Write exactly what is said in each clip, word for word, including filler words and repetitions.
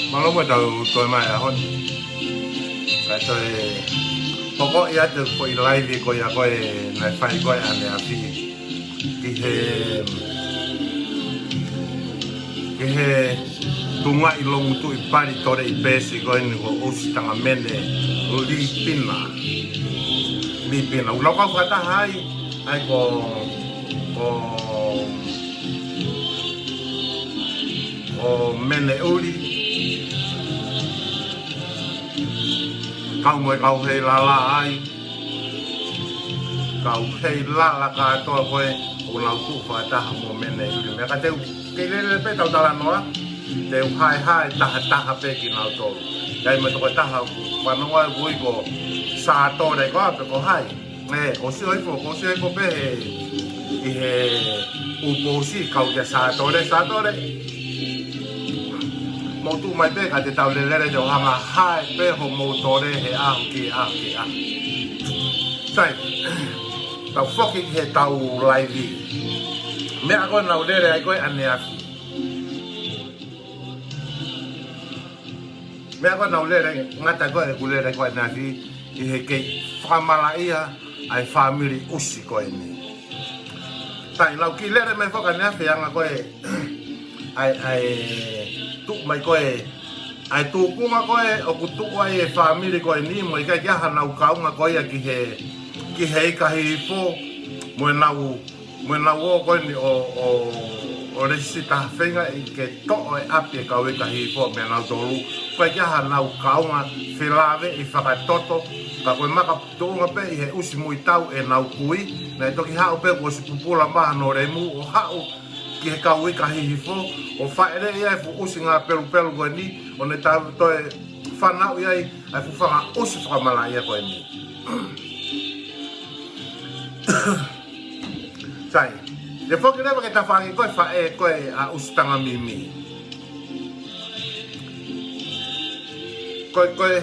Mālō mo e tau toe mai ʻaho ni. Kae toe hoko ia te foʻi laivi ko ia ko ē naʻe fai ko ē ʻaneafi. Ki he, ki he tuʻunga ʻi Longotuʻi Pali Toleʻi Peesi ko eni ko ʻOsi Tangamene Lipina. Lipina. ʻOku lau kau fakataha ai, ʻa ia ko, ko, ko Mene ʻUli. Kau mo e kau Heilala ai. Kau Heilala kātoa ko ē ʻoku nau tuʻu fakataha mo Mene ʻUli. Meʻa ka te u kei lele pē ʻetau talanoa, te u haehae tahataha pē kinautolu. ʻI ai mo e tokotaha ʻoku fanongo ʻoku ui ko Sātole ko ā pe ko hai. ʻE, ʻosi ʻo ifo, ʻosi ʻo ifo pē he, ʻi he ʻū pousi kau kia Sātole, Sātole. Mou tuʻu mai pē ka te tau lelele te u hanga hae pē hoʻomou tole he ʻaho ki he ʻaho ki he ʻaho. Sai, tau foki he tau laivi. Meʻa ko ē naʻa ku lele ai ko ē ʻaneafi. Meʻa ko ē naʻa ku lele, ngata ko ē ʻeku lele ko ē ʻaneafi, ʻi he kei fakamalaʻia ʻa e fāmili ʻusi ko eni. Sai, naʻa ku kiʻi lele mai foki ʻaneafi ʻa e anga ko ē ʻa e, ʻa e tuʻu mai ko ē ʻa e tūkunga ko ē ʻoku tuʻu ai e fāmili ko eni, mo e ʻikai ke ʻi ai haʻanau kaunga ko ia ki he, ki he ika hihifo, mo ʻenau, mo ʻenau ō ko eni ʻo, ʻo, ʻo lēsisita ha feinga ke toʻo e ʻapi e kau ika hihifo meiate kinautolu. ʻIkai ke ʻi ai haʻanau kaunga felāveʻi fakatoto, ka ko e makatuʻunga pē ʻi he ʻusi muitau ʻenau kui, naʻe toki haʻu pē kuo ʻosi pupula mai hono lemu ʻo haʻu ki he kau ika hihifo, ʻo fāʻeleʻi ʻa e fuʻu ʻusi ngā pelupelu ko eni, ʻo ne tau toe fanauʻi ai ʻa e fuʻu fanga ʻusi fakamalaʻia ko eni. Sai, te u foki leva ki he tafaʻaki ko ē faʻē ko ē ʻa ʻUsi Tangamimi. Ko e, ko e,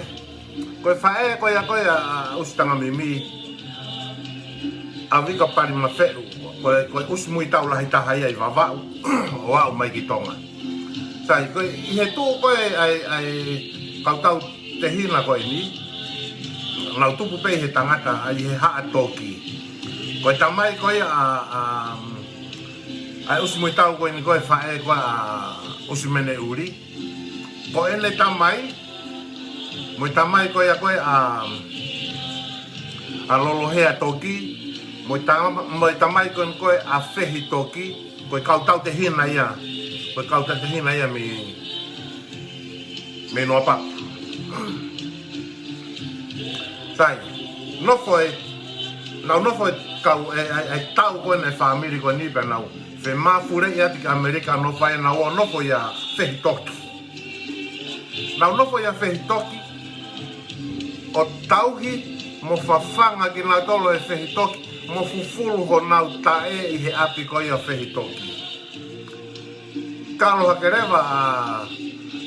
ko e faʻē ko ia ko ē ʻa, ʻa ʻUsi Tangamimi, ʻa Vika Palimafeʻu, ko e, ko e ʻusi muitau lahi taha ia ʻi Vavaʻu, ʻo aʻu mai ki Tonga. Sai, ko e, ʻi he tuʻu ko ē ʻa e, ʻa e kau tau tehina ko eni, nau tupu pē ʻi he tangata, ʻa, ʻi he Haʻa Toki. Ko e tamai ko ia ʻa, ʻa, ʻa e ʻusi muitau ko eni ko ē faʻē ko ē ʻa ʻUsi Meneʻuli. Ko ʻene tamai, mo e tamai ko ia ko ē ʻa, ʻa Lolohea Toki, mo e tama-, mo e tamai ko eni ko ē ʻa Fehi Toki, ko e kau tau tehina ia, ko e kau tau tehina ia mei, mei Noapapu. Sai, nofo e, nau nofo e kau e, e, e tau ko ē ʻa e fāmili ko eni pea nau femafuleʻi atu ki ʻAmelika, nofo ai, nau ō nofo ʻia Fehi Toki. Nau nofo ʻia Fehi Toki, ʻo tauhi mo fafanga kinautolu ʻe Fehi Toki, mo fufulu honau taʻe ʻi he ʻapi ko ia ʻo Fehi Toki. Kalo hake leva ʻa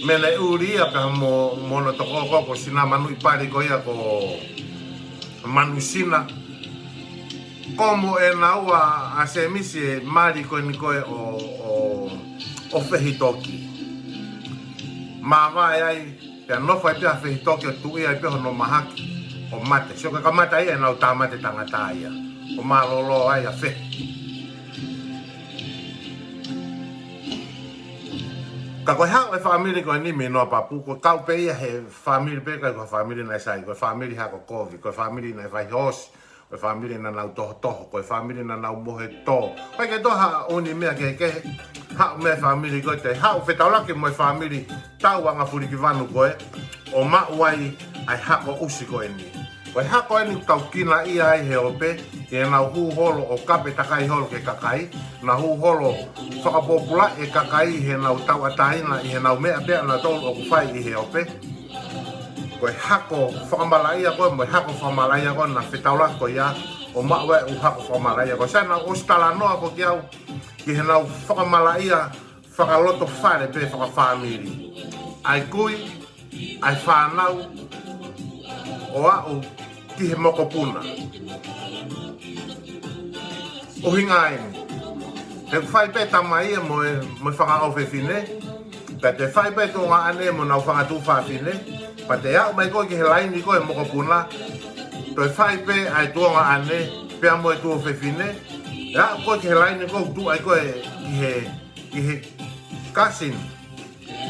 Meneʻuli ia pea mo, mo hono tokoua ko Sinamanuʻipali ko ia ko Manusina. Ko mo ʻena ua ʻa Semisi e mali ko eni ko ē ʻo, ʻo, ʻo Fehi Toki. Māvae ai, pea nofo ai pē ʻa Fehi Toki ʻo tuʻi ai pē hono mahaki ʻo mate. Sio ka kamata ia ʻenau tāmate tangata ia. ʻO mālōlō ai ʻa Fehi. Ka ko e haʻu e fāmili ko eni mei Noapapu, ko e kau pē ia he fāmili pē, ʻikai ko ha fāmili naʻe sai, ko e fāmili hako kovi, ko e fāmili naʻe fai hoosi, ko e fāmili naʻa nau tohotoho, ko e fāmili naʻa nau mohe tō. ʻIkai ke toe haʻu ʻa e ʻū meʻa kehekehe, haʻu mei he fāmili ko ē, toe haʻu fetaulaki mo e fāmili tau anga fulikivanu ko ē, ʻo maʻu ai ʻa e hako ʻusi ko eni. Ko e hako eni ʻoku tau kinaʻia ai he ope, ʻi heʻenau hū holo ʻo kape takai holo ki he kakai, nau hū holo fakapōpulaʻi e kakai ʻi heʻenau tauʻatāina, ʻi heʻenau meʻa pē ʻa nautolu ʻoku fai ʻi he ope. Ko e hako fakamalaʻia ko ē, mo e hako fakamalaʻia ko ē naʻa fetaulaki ko ia, ʻo maʻu ai e ʻū hako fakamalaʻia ko ē. Sai, naʻa ku ʻosi talanoa ko ē kiate au, ki heʻenau fakamalaʻia fakalotofale pe fakafāmili ʻa e kui, ʻa e fānau, ʻo aʻu ki he mokopuna. ʻUhinga eni, he ʻoku fai pē tamai ia mo e, mo e fanga ʻofefine, pea toe fai pē tuongaʻane mo honau fanga tuofefine, pea toe aʻu mai ko ē ki he laini ko ē mokopuna, toe fai pē ʻa e tuongaʻane pea mo e tuofefine, ʻe aʻu ko ē ki he laini ko ē ʻoku tuʻu ai ko ē ki he, ki he cousin.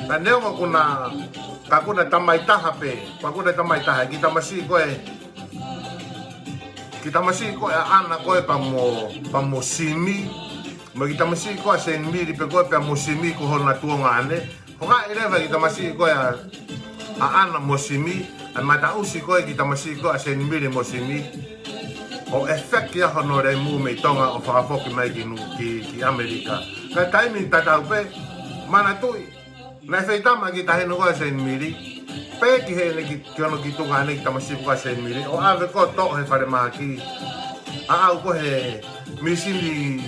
Ka neongo ʻoku na, ka ʻoku na tamai taha pē, ka ʻoku na tamai taha, kiʻi tamasiʻi ko ē, kiʻi tamasiʻi ko ē ʻa ʻAna ko ē pea mo, pea mo Simi, mo e kiʻi tamasiʻi ko ē ʻa Senimili pē ko ē pea mo Simi ko hona tuongaʻane. Hokaʻi leva e kiʻi tamasiʻi ko ē ʻa, ʻa ʻAna mo Simi, ʻa e mataʻusi ko ē kiʻi tamasiʻi ko ē ʻa Senimili mo Simi, ʻo effect ia hono lemu mei Tonga ʻo fakafoki mai ki Nu-, ki, ki ʻAmelika. Ka taimi tatau pē, manatuʻi, naʻe feitama e kiʻi taʻahine ko ē ʻa Senimili, pē ki heʻene ki, ki hono kiʻi tuongaʻane kiʻi tamasiʻi ko ē ʻa Senimili, ʻo ʻave ko ē ʻo toʻo he falemahaki, ʻo aʻu ko ē he misini,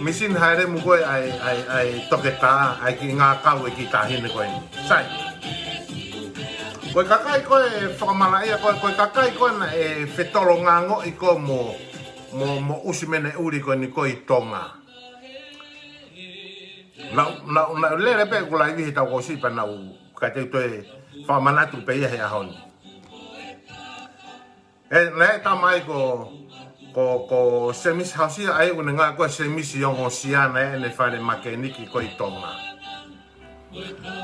misini haʻele mo ko ē ʻa e, ʻa e, ʻa e toketā, ʻa e kiʻi ngākau e kiʻi taʻahine ko eni. Sai. Ko e kakai ko ē fakamalaʻia ko ē, ko e kakai ko ē naʻe fetolongangoʻi ko ē mo mo, mo ʻUsimeneʻuli ko eni ko ē ʻi Tonga. Naʻu, naʻu, naʻu lele pē ʻeku laivi he taʻu kuo ʻosi pea naʻu, ka te u toe fakamanatu pē ia he ʻaho ni. ʻE, naʻe tama ai ko, ko, ko Semisi Hausia, ʻa ia ʻoku ne ngāue ko ē Semisi Ongosia, naʻe ʻi heʻene fale makeniki ko ē ʻi Tonga.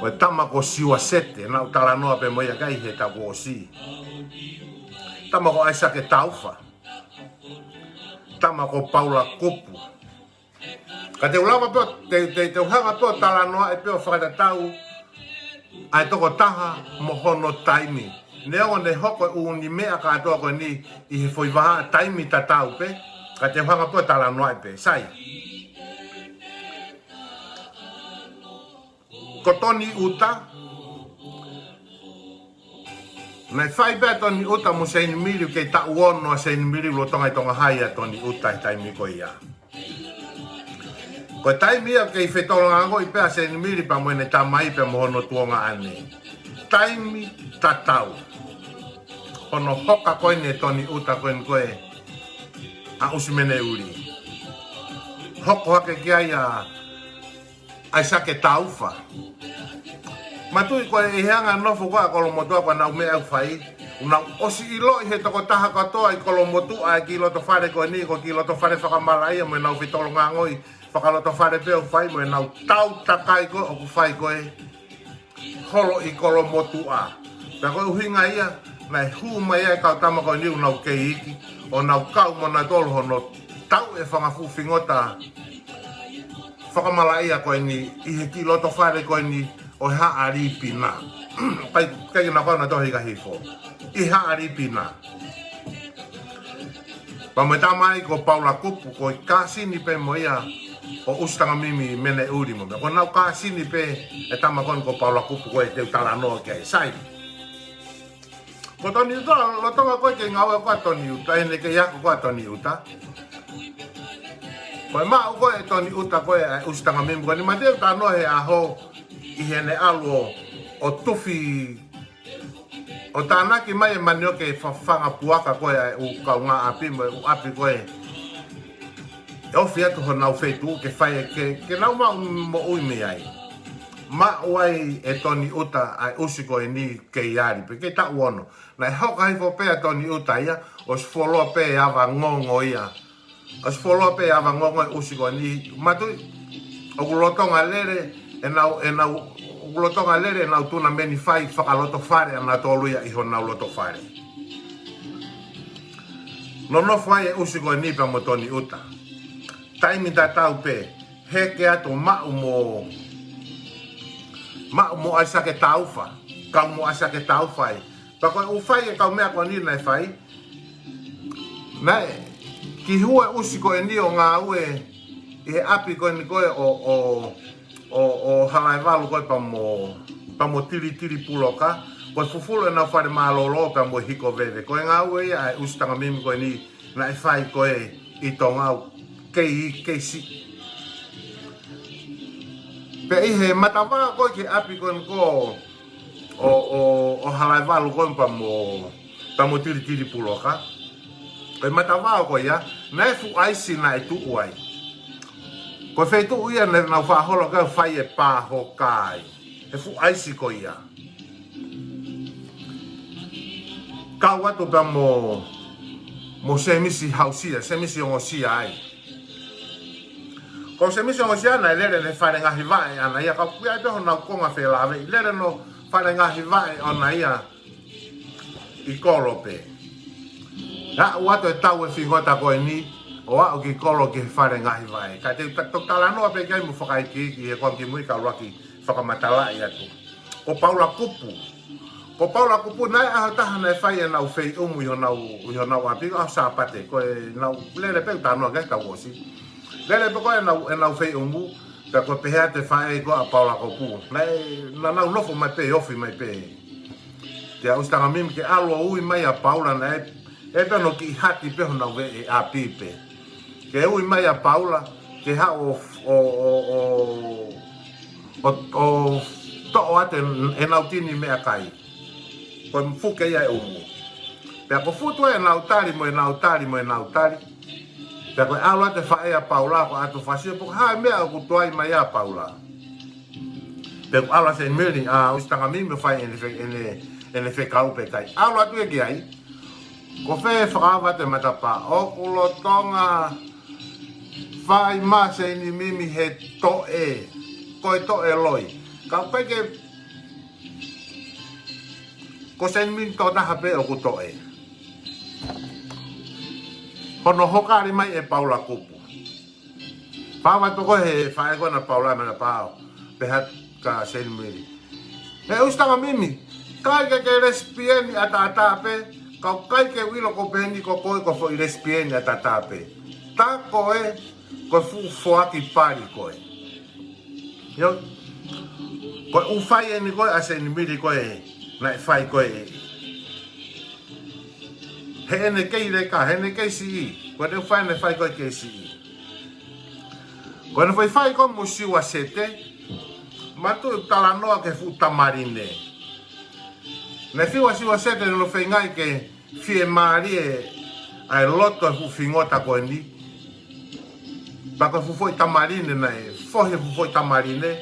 Ko e tama ko Siua Sete, naʻu talanoa pē mo ia ki ai he taʻu kuo ʻosi. Tama ko ʻAisake Taufa. Tama ko Paula Kupu. Ka te u lava pē ʻo, te, te, te u hanga pē ʻo talanoaʻi pē ʻo fakatatau ʻa e tokotaha mo hono taimi. Neongo ʻene hoko e ʻū meʻa kātoa ko eni ʻi he foʻi vahaʻa taimi tatau pē, ka te u hanga pē ʻo talanoaʻi pē. Sai. Ko Toni ʻUta. Naʻe fai pē ʻa Toni ʻUta mo Seinimili, kei taʻu ono ʻa Seinimili lolotonga ʻi Tonga Hai ʻa Toni ʻUta he taimi ko ia. Ko e taimi ia kei fetolongaʻangoʻi pē ʻa Seinimili pea mo ʻene tamai pea mo hono tuongaʻane. Taimi tatau. Hono hoka ko eni ʻe Toni ʻUta ko eni ko ē ʻa ʻUsimeneʻuli. Hoko hake ki ai ʻa ʻAisake Taufa. Mātuʻa ko e ʻi he anga nofo ko ē ʻa Kolomotuʻa ko ʻenau meʻa ʻoku fai. Naʻu ʻosi ʻiloʻi he tokotaha kātoa ʻi Kolomotuʻa e kiʻi loto fale ko eni, ko e kiʻi loto fale fakamalaʻia mo ʻenau fetolongaʻangoʻi fakaloto fale pē ʻoku fai mo ʻenau tau takai ko ē ʻoku fai ko ē holo ʻi Kolomotuʻa. Pea ko e ʻuhinga ia, naʻe hū mai ai e kau tama ko eni ʻoku nau kei iiki, ʻo nau kau mo nautolu hono tau e fanga fuʻu fingota fakamalaʻia ko eni, ʻi he kiʻi loto fale ko eni ʻo e Haʻa Lipina. Kai, kai na kona tohi ka hifo. ʻI Haʻa Lipina. Pea mo e tamai ko Paula Kupu, ko e kāsini pē mo ia ʻo ʻUsi Tangamimi Meneʻuli mo meʻa. Ko ʻenau kāsini pē e tama ko eni ko Paula Kupu ko ē te u talanoa ki ai. Sai. Ko Toni ʻUta, lolotonga ko ē kei ngāue ko ē ʻa Toni ʻUta, ʻene kei ako ko ē ʻa Toni ʻUta. Ko e maʻu ko ē ʻe Toni ʻUta ko ē ʻa e ʻUsi Tangamimi ko eni, mate u talanoa he ʻaho ʻi heʻene ʻalu ʻo, ʻo tufi ʻo tānaki mai e manioke fafanga puaka ko ē ʻa e ʻū kaungāʻapi mo e ʻū ʻapi ko ē. ʻE ofi atu honau feituʻu ke fai e ke, ke nau maʻu moʻui mei ai. Maʻu ai ʻe Toni ʻUta ʻa e ʻusi ko eni kei ali pē, kei taʻu ono. Naʻe hoka hifo pē ʻa Toni ʻUta ia, ʻosi fuoloa pē ʻa e ava ngongo ia. ʻOsi fuoloa pē ʻa e ava ngongo e ʻusi ko eni, mātuʻa, ʻoku lolotonga lele ʻenau, ʻenau, ʻoku lolotonga lele ʻenau tuna meni fai fakaloto fale ʻanautolu ia ʻi honau loto fale. Nonofo ai e ʻusi ko eni pea mo Toni ʻUta. Taimi tatau pē, heke atu maʻu mo, maʻu mo ʻAisake Taufa, kau mo ʻAisake Taufa ai. Pea ko e ʻū fai e kau meʻa ko eni naʻe fai, naʻe kiʻi hū e ʻusi ko eni ʻo ngāue ʻi he ʻapi ko eni ko ē ʻo, ʻo, ʻo, ʻo Halaevalu ko ē pea mo, pea mo Tilitili Puloka, ko e fufulu ʻenau fale mālōlō pea mo e hiko veve. Ko e ngāue ia ʻa e ʻUsi Tangamimi ko eni naʻe fai ko ē ʻi Tonga ʻoku kei, kei siʻi. Pea ʻi he matavao ko ē ki he ʻapi ko eni ko ē ʻo, ʻo, ʻo Halaevalu ko ē pea mo, pea mo Tilitili Puloka. Ko e matavao ko ia, naʻe fuʻu ʻaisi naʻe tuʻu ai. Ko e feituʻu ia naʻa nau faʻa holo ka fai e pā hoka ai. He fuʻu ʻaisi ko ia. Kau atu pea mo, mo Semisi Hausia, Semisi Ongosia ai. Ko Semisi Ongosia naʻe lele ʻene fale ngaahi vaʻe ʻana ia, ka ʻoku ʻi ai pē honau konga felāveʻi, lele hono fale ngaahi vaʻe ʻana ia ʻi kolo pē. Aʻu atu e tau e fingota ko eni, ʻo aʻu ki kolo ki he fale ngaahi vaʻe. Ka te u ta-, toki talanoa pē ki ai mo fakaikiiki he konga kimui ka ʻuluaki fakamatalaʻi atu. Ko Paula Kupu. Ko Paula Kupu naʻe ʻaho taha naʻe fai ʻenau feiʻumu ʻi honau, ʻi honau ʻapi, ʻaho Sāpate, ko ʻenau lele pē u talanoa ki ai taʻu ʻosi. Lele pē ko ē ʻenau, ʻenau feiʻumu, pea ko e pehē atu e faʻē ko ē ʻa Paula Kupu. Naʻe, naʻa nau nofo mai pē, ofi mai pē. Te ʻa ʻUsi Tangamimi ke ʻalu ʻo ui mai ʻa Paula naʻe, ʻe pē hono kiʻi hati pē honau veʻe ʻapi pē. Ke ui mai ʻa Paula, ke haʻu ʻo, ʻo, ʻo, ʻo, ʻo, ʻo toʻo atu e, ʻenau tini meʻakai. Ko e fuke ia e ʻumu. Pea ko e futu ʻenau tali mo ʻenau tali mo ʻenau tali. Pea ko e ʻalu atu e faʻē ʻa Paula ko ʻAtufasio pe ko e hā e meʻa ʻoku tuai mai ai ʻa Paula. Pea ko e ʻalu ʻa Seinimili, ʻa ʻUsitakamimi ʻo fai ʻene fe-, ʻene, ʻene fekau pe ʻikai. ʻAlu atu ia ki ai. Ko fē fakaava atu e matapā. ʻOku lolotonga fai mai ʻa Seinimili he toʻe. Ko e toʻe loi. Ka ʻoku ʻikai ke, ko Seinimili tokotaha pē ʻoku toʻe. Hono hokali mai ʻe Paula kupu. Fakaava atu ko e faʻē ko ena ʻa Paula e matapā ʻo pehē atu kia Seinimili. He ʻUsitakamimi, ʻikai ke ke lesipieni ʻataʻatā pē, ka ʻoku ʻikai ke u ʻilo ko e pehē ni ko koe ko e foʻi lesipieni ʻataʻatā pē. Tā ko ē, ko e fuʻu foaki pali koe. ʻIo, ko e ʻū fai eni ko ē ʻa Seinimili ko ē, naʻe fai ko ē. Heʻene kei leka, heʻene kei siʻi, ko ʻene ʻū fai naʻe fai ko ē kei siʻi. Ko ʻene foʻi fai ko ē mo Siuasete, mātuʻa talanoa ki he fuʻu tamaline. Naʻe fiu ʻa Siuasete ʻene feingaʻi ke fiemālie ʻa e loto e fuʻu fingota ko eni. Pea ko e fuʻu foʻi tamaline naʻe, fohi e fuʻu foʻi tamaline.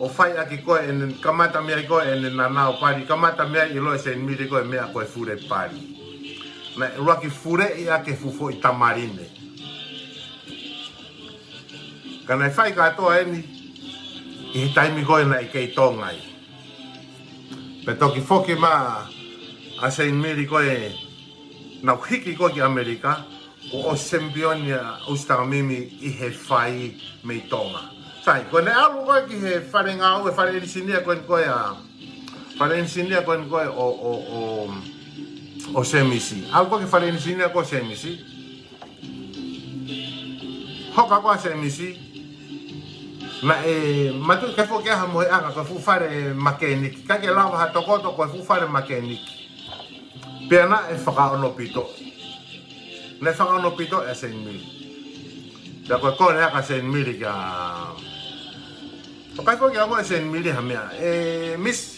ʻO fai ʻaki ko ē ʻene kamata mei ai ko ē ʻene nanao pali, kamata mei ai ʻilo ʻe Seinimili ko e meʻa ko e fule pali. Naʻe ʻuluaki fuleʻi ʻaki e fuʻu foʻi tamaline. Ka naʻe fai kātoa eni, ʻi he taimi ko ē naʻe kei Tonga ai. Pea toki foki mai ʻa Seinimili ko ē, nau hiki ko ē ki ʻAmelika, kuo ʻosi sempioni ʻa ʻUsitakamimi ʻi he fai mei Tonga. Sai, ko ʻene ʻalu ko ē ki he fale ngāue, fale ʻenisinia ko eni ko ē ʻa, fale ʻenisinia ko eni ko ē ʻo, ʻo, ʻo, ʻo Semisi. ʻAlu ko ē ki he fale ʻenisinia ko ē ʻo Semisi. Hoka ko ē ʻa Semisi. Naʻe mātuʻaki foki ʻa e mohenga ko e fuʻu fale makeniki. ʻIkai ke lava ha tokoto ko e fuʻu fale makeniki. Pea naʻe fakaʻonopito. Naʻe fakaʻonopito ʻa Seinimili. Pea ko e kole ʻa Seinimili kia, ʻo kai foki ʻa mo ʻe Seinimili ha meʻa. ʻE, Miss,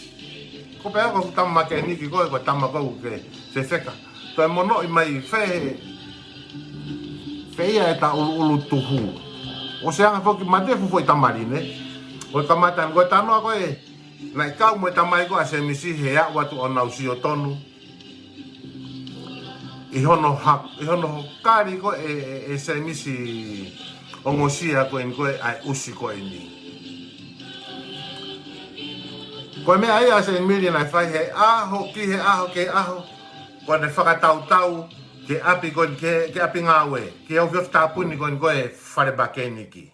ko e pehē ko e fuʻu tama makeniki ko ē, ko e tama ko ē ke se feka. Toe monoʻi mai fē, fē ia ʻeta ʻuluʻulu tuhu. ʻOsi anga foki mātuʻaki e fuʻu foʻi tamaline. Ko e kamata ko e talanoa ko ē, naʻe kau mo e tamai ko ē ʻa Semisi he aʻu atu ʻo nau sio tonu ʻi hono ha-, ʻi hono hokali ko ē ʻe, ʻe, ʻe Semisi ongosia ko eni ko ē ʻa e ʻusi ko eni. Ko e meʻa ia ʻa Seinimili naʻe fai he ʻaho ki he ʻaho ki he ʻaho, ko ʻene fakatautau ki he ʻapi ko eni, ki he, ki he ʻapi ngāue, ki he ofiofi tāpuni ko eni ko ē fale makeniki.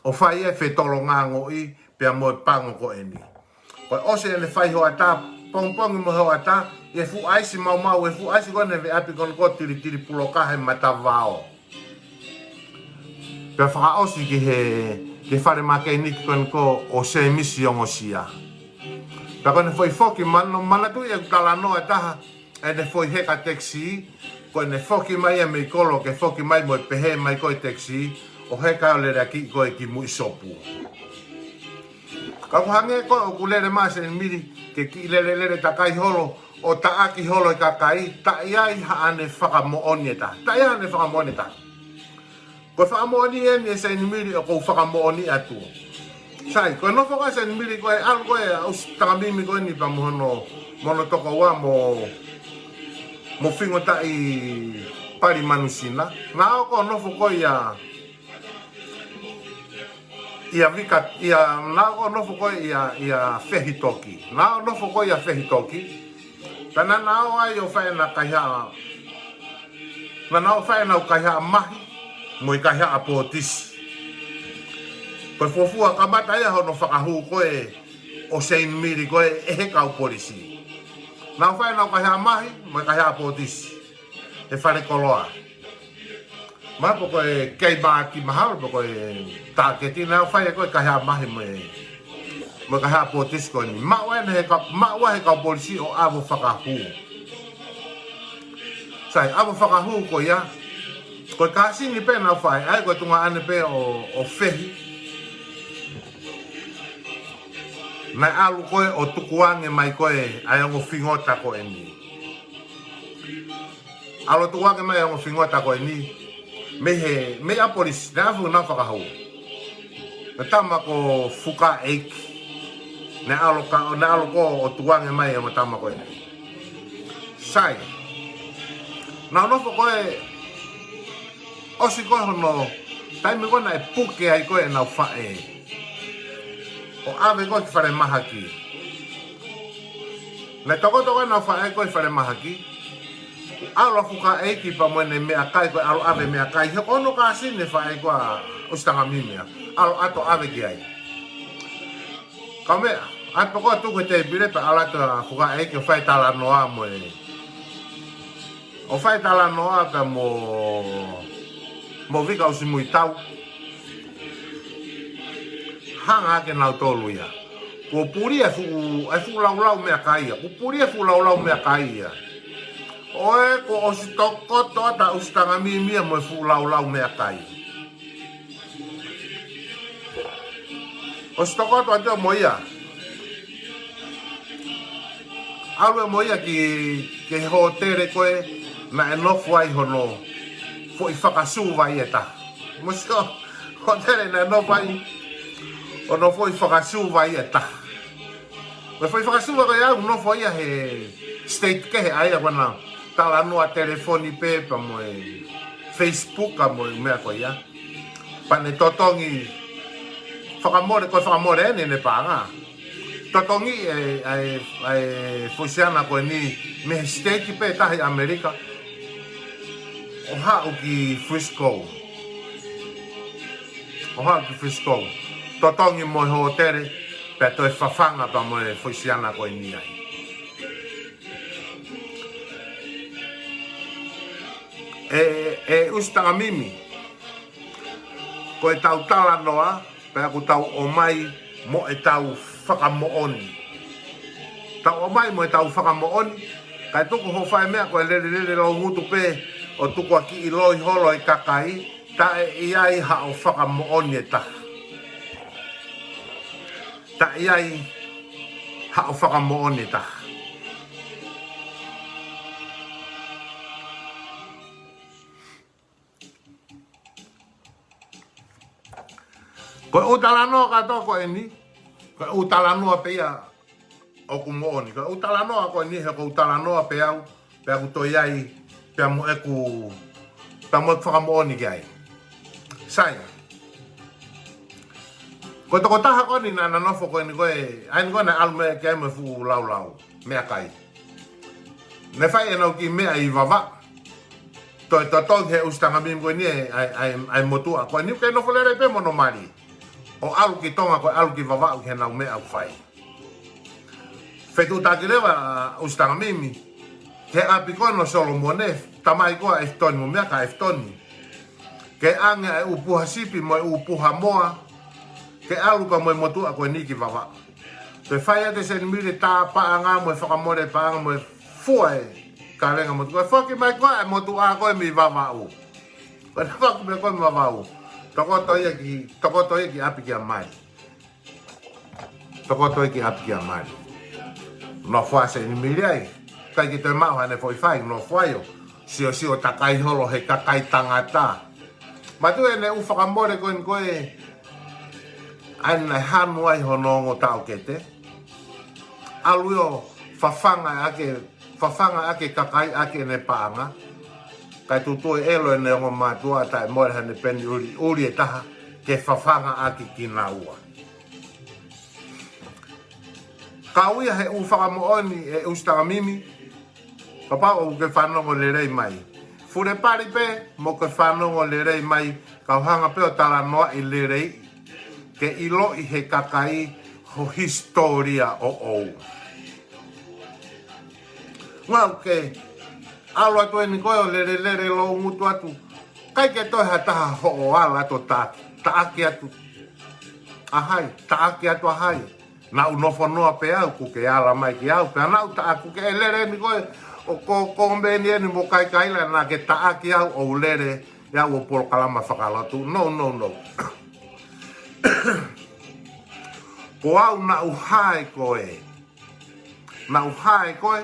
ʻO fai e fetolonga ongoʻi pea mo e pango ko eni. Ko e ʻosi ʻene fai hoʻatā, pongipongi mo e hoʻatā, ʻi he fuʻu ʻaisi maumau, ʻi he fuʻu ʻaisi ko eni he ʻapi ko eni ko ē tilitili puloka he matavao. Pea fakaʻosi ki he, ki he fale makeniki ko eni ko ē ʻo Semisi ongosia. Pea ko ʻene foʻi foki, mano-, manatuʻi ʻeku talanoa ʻe taha, ʻene foʻi heka tekisi, ko ʻene foki mai ia mei kolo, ke foki mai mo e pehē mai ko ē tekisi, ʻo heka ʻo lele ʻaki ko ē ki Muʻisopu. Ka ʻoku hangē ko ē ʻoku lele mai ʻa Seinimili, ke kiʻi lele lele takai holo, ʻo taʻaki holo e kakai, taʻe ʻi ai haʻane fakamoʻoni ʻe taha. Taʻe ʻi ai haʻane fakamoʻoni ʻe taha. Ko e fakamoʻoni eni ʻe Seinimili ʻoku ou fakamoʻoni atu. Sai, ko e nofo ko ē ʻa Seinimili ko ē, ʻalu ko ē ʻa ʻUsitakamimi ko eni pea mo hono, mo hono tokoua mo, mo Fingotaʻi Palimanusina. Naʻa nau ō ʻo nofo ko ē ʻia, ʻia Vika, ʻia, naʻa nau ō ʻo nofo ko ē ʻia, ʻia Fehitoki. Naʻa nau ō ʻo nofo ko ē ʻia Fehitoki. Pea naʻa nau ō ai ʻo fai ʻenau kaihaʻa, naʻa nau ō ʻo fai ʻenau kaihaʻa mahi, mo e kaihaʻa pōtisi. Ko e fuofua kamata ia hono fakahū ko ē ʻo Seinimili ko ē ʻe he kau polisi. Naʻa nau ō ʻo fai ʻenau kaihaʻa mahi, mo e kaihaʻa pōtisi. He fale koloa. Mahalo pe ko e kei māki mahalo pe ko e tāketi naʻa nau ō ʻo fai ko ē kaihaʻa mahi mo e, mo e kaihaʻa pōtisi ko eni. Maʻu ʻe he ka-, maʻu ʻe he kau polisi ʻo ʻave ʻo fakahū. Sai, ʻave ʻo fakahū ko ia. Ko e kāsini pē naʻa nau fai, ʻa ia ko e tuongaʻane pē ʻo, ʻo Fehi. Naʻe ʻalu ko ē ʻo tukuange mai ko ē ʻa e ongo fingota ko eni. ʻAlu ʻo tukuange mai ʻa e ongo fingota ko eni. Mei he, mei ʻApōlisi, naʻe ʻalu ʻo fakahū. Naʻe tama ko Fukaʻeiki. Naʻe ʻalu ka, naʻe ʻalu ko ē ʻo tukuange mai ʻa e tama ko ē. Sai. Naʻe nofo ko ē, ʻosi ko ē hono taimi ko ē naʻe puke ai ko ē ʻenau faʻē. ʻO ʻave ko ē ki falemahaki. Naʻe tokoto ko ē ʻenau faʻē ko ē ʻi falemahaki. ʻAlu ʻa Fukaʻeiki pea mo ʻene meʻakai ko ē, ʻalu ʻave meʻakai. He ko hono kāsini e faʻē ko ē ʻa ʻUsitangami ia. ʻAlu atu ʻo ʻave ki ai. Ka meʻa, ʻalu pē ko ē ʻo tuku he tēpile pea ʻalu atu ʻa Fukaʻeiki ʻo fai talanoa mo e ʻo fai talanoa pea mo, mo Vika ʻUsimuitau. Hanga hake nautolu ia. Kuo puli e fuʻu, e fuʻu laulau meʻakai ia. Kuo puli e fuʻu laulau meʻakai ia. ʻOe, kuo ʻosi tokoto atu ʻa ʻUsitangami ia mo e fuʻu laulau meʻakai. ʻOsi tokoto atu mo ia. ʻAlu mo ia ki, ki he hōtele ko ē naʻe nofo ai hono foʻi fakasuva ia ʻe taha. Mo e siʻi hōtele naʻe nofo ai hono foʻi fakasuva ia ʻe taha. Mo e foʻi fakasuva ko ia ʻoku nofo ia he state kehe ʻa ia ko ē naʻa talanoa telefoni pē pea mo e Facebook pea mo e meʻa ko ia. Pea ne totongi fakamole, ko e fakamole eni ʻene paʻanga. Totongi e, e, e foʻi siana ko eni mei he state pē taha ʻi ʻAmelika. ʻO haʻu ki Frisco. ʻO haʻu ki Frisco. Totongi mo e hōtele, pea toe fafanga pea mo e foʻi siana ko eni ai. ʻE, ʻe ʻUsitangamimi, ko ʻetau talanoa, pea ʻoku tau ʻomai mo ʻetau fakamoʻoni. Tau ʻomai mo ʻetau fakamoʻoni, kae tuku hoʻo fai e meʻa ko e lele lele loungutu pē, ʻo tuku ʻa e kiʻi loi holo ʻa e kakai, taʻe ʻi ai haʻo fakamoʻoni ʻe taha. Taʻe ʻi ai haʻo fakamoʻoni ʻe taha. Ko e ʻū talanoa kātoa ko eni, ko e ʻū talanoa pē ia ʻoku moʻoni. Ko e ʻū talanoa ko eni he ko e ʻū talanoa pē au, pea ʻoku toe ʻi ai, pea mo ʻeku, pea mo ʻeku fakamoʻoni ki ai. Sai. Ko e tokotaha ko eni naʻa na nofo ko eni ko ē, ʻa eni ko ē naʻe ʻalu mai ki ai mo e fuʻu laulau meʻakai. Naʻe fai ʻenau kiʻi meʻa ʻi Vavaʻu. Toe totongi he ʻUsitangamimi ko eni ʻa e, ʻa e, ʻa e motuʻa ko eni ʻoku kei nofo lelei pē mo hono mali. ʻO ʻalu ki Tonga ko e ʻalu ki Vavaʻu ki heʻenau meʻa ʻoku fai. Fetuʻutaki leva ʻa ʻUsitangamimi ki he ʻapi ko eni ʻo Solomone, tamai ko ē ʻa ʻEfitoni mo meʻa ka ʻEfitoni. Ke ʻange ʻa e ʻū puha sipi mo e ʻū puha moa, ke ʻalu pea mo e motuʻa ko eni ki Vavaʻu. Toe fai atu ʻe Senimile tā paʻanga mo e fakamole paʻanga mo e fua e kavenga motuʻa. Ko e foki mai ko ē ʻa e motuʻa ko ē mei Vavaʻu. Ko e foki mai ko ē mei Vavaʻu. Tokoto ia ki, tokoto ia ki ʻapi kia Mali. Tokoto ia ki ʻapi kia Mali. Nofo ʻa Senimile ai. ʻIkai ke toe maʻu haʻane foʻi fai, nofo ai ʻo siosio takai holo he kakai tangata. Mātuʻa ʻene ʻū fakamole ko eni ko ē, ʻa eni naʻe hanu ai hono ongo taʻokete. ʻAlu ʻo fafanga ʻaki, fafanga ʻaki e kakai ʻaki ʻene paʻanga. Kae tutuʻu e ʻelo ʻene ongo mātuʻa taʻe mole haʻane peni ʻuliʻuli ʻe taha ke fafanga ʻaki kinaua. Kau ia he ʻū fakamoʻoni ʻe ʻUsitangamimi, kapau ʻoku ke fanongo lelei mai. Fule pali pē mo ke fanongo lelei mai, kau hanga pē ʻo talanoaʻi lelei, ke ʻiloʻi he kakai ho hisitōlia ʻoʻou. Ngau ke ʻalu atu eni ko ē ʻo lele lele loungutu atu. ʻIkai ke toe ha taha hoʻo ala atu ʻo taʻaki, taʻaki atu. ʻA hai, taʻaki atu ʻa hai. Naʻa ku nofo noa pē au, kuo ke ala mai kia au, pea naʻa ku taʻaki, kuo ke lele eni ko ē, ʻo ko, ko meni eni mo kaikaila naʻa ke taʻaki au ʻo lele, ia ʻo polokalama fakalotu. No, no, no. Ko au naʻa ku hae koe. Naʻa ku hae koe.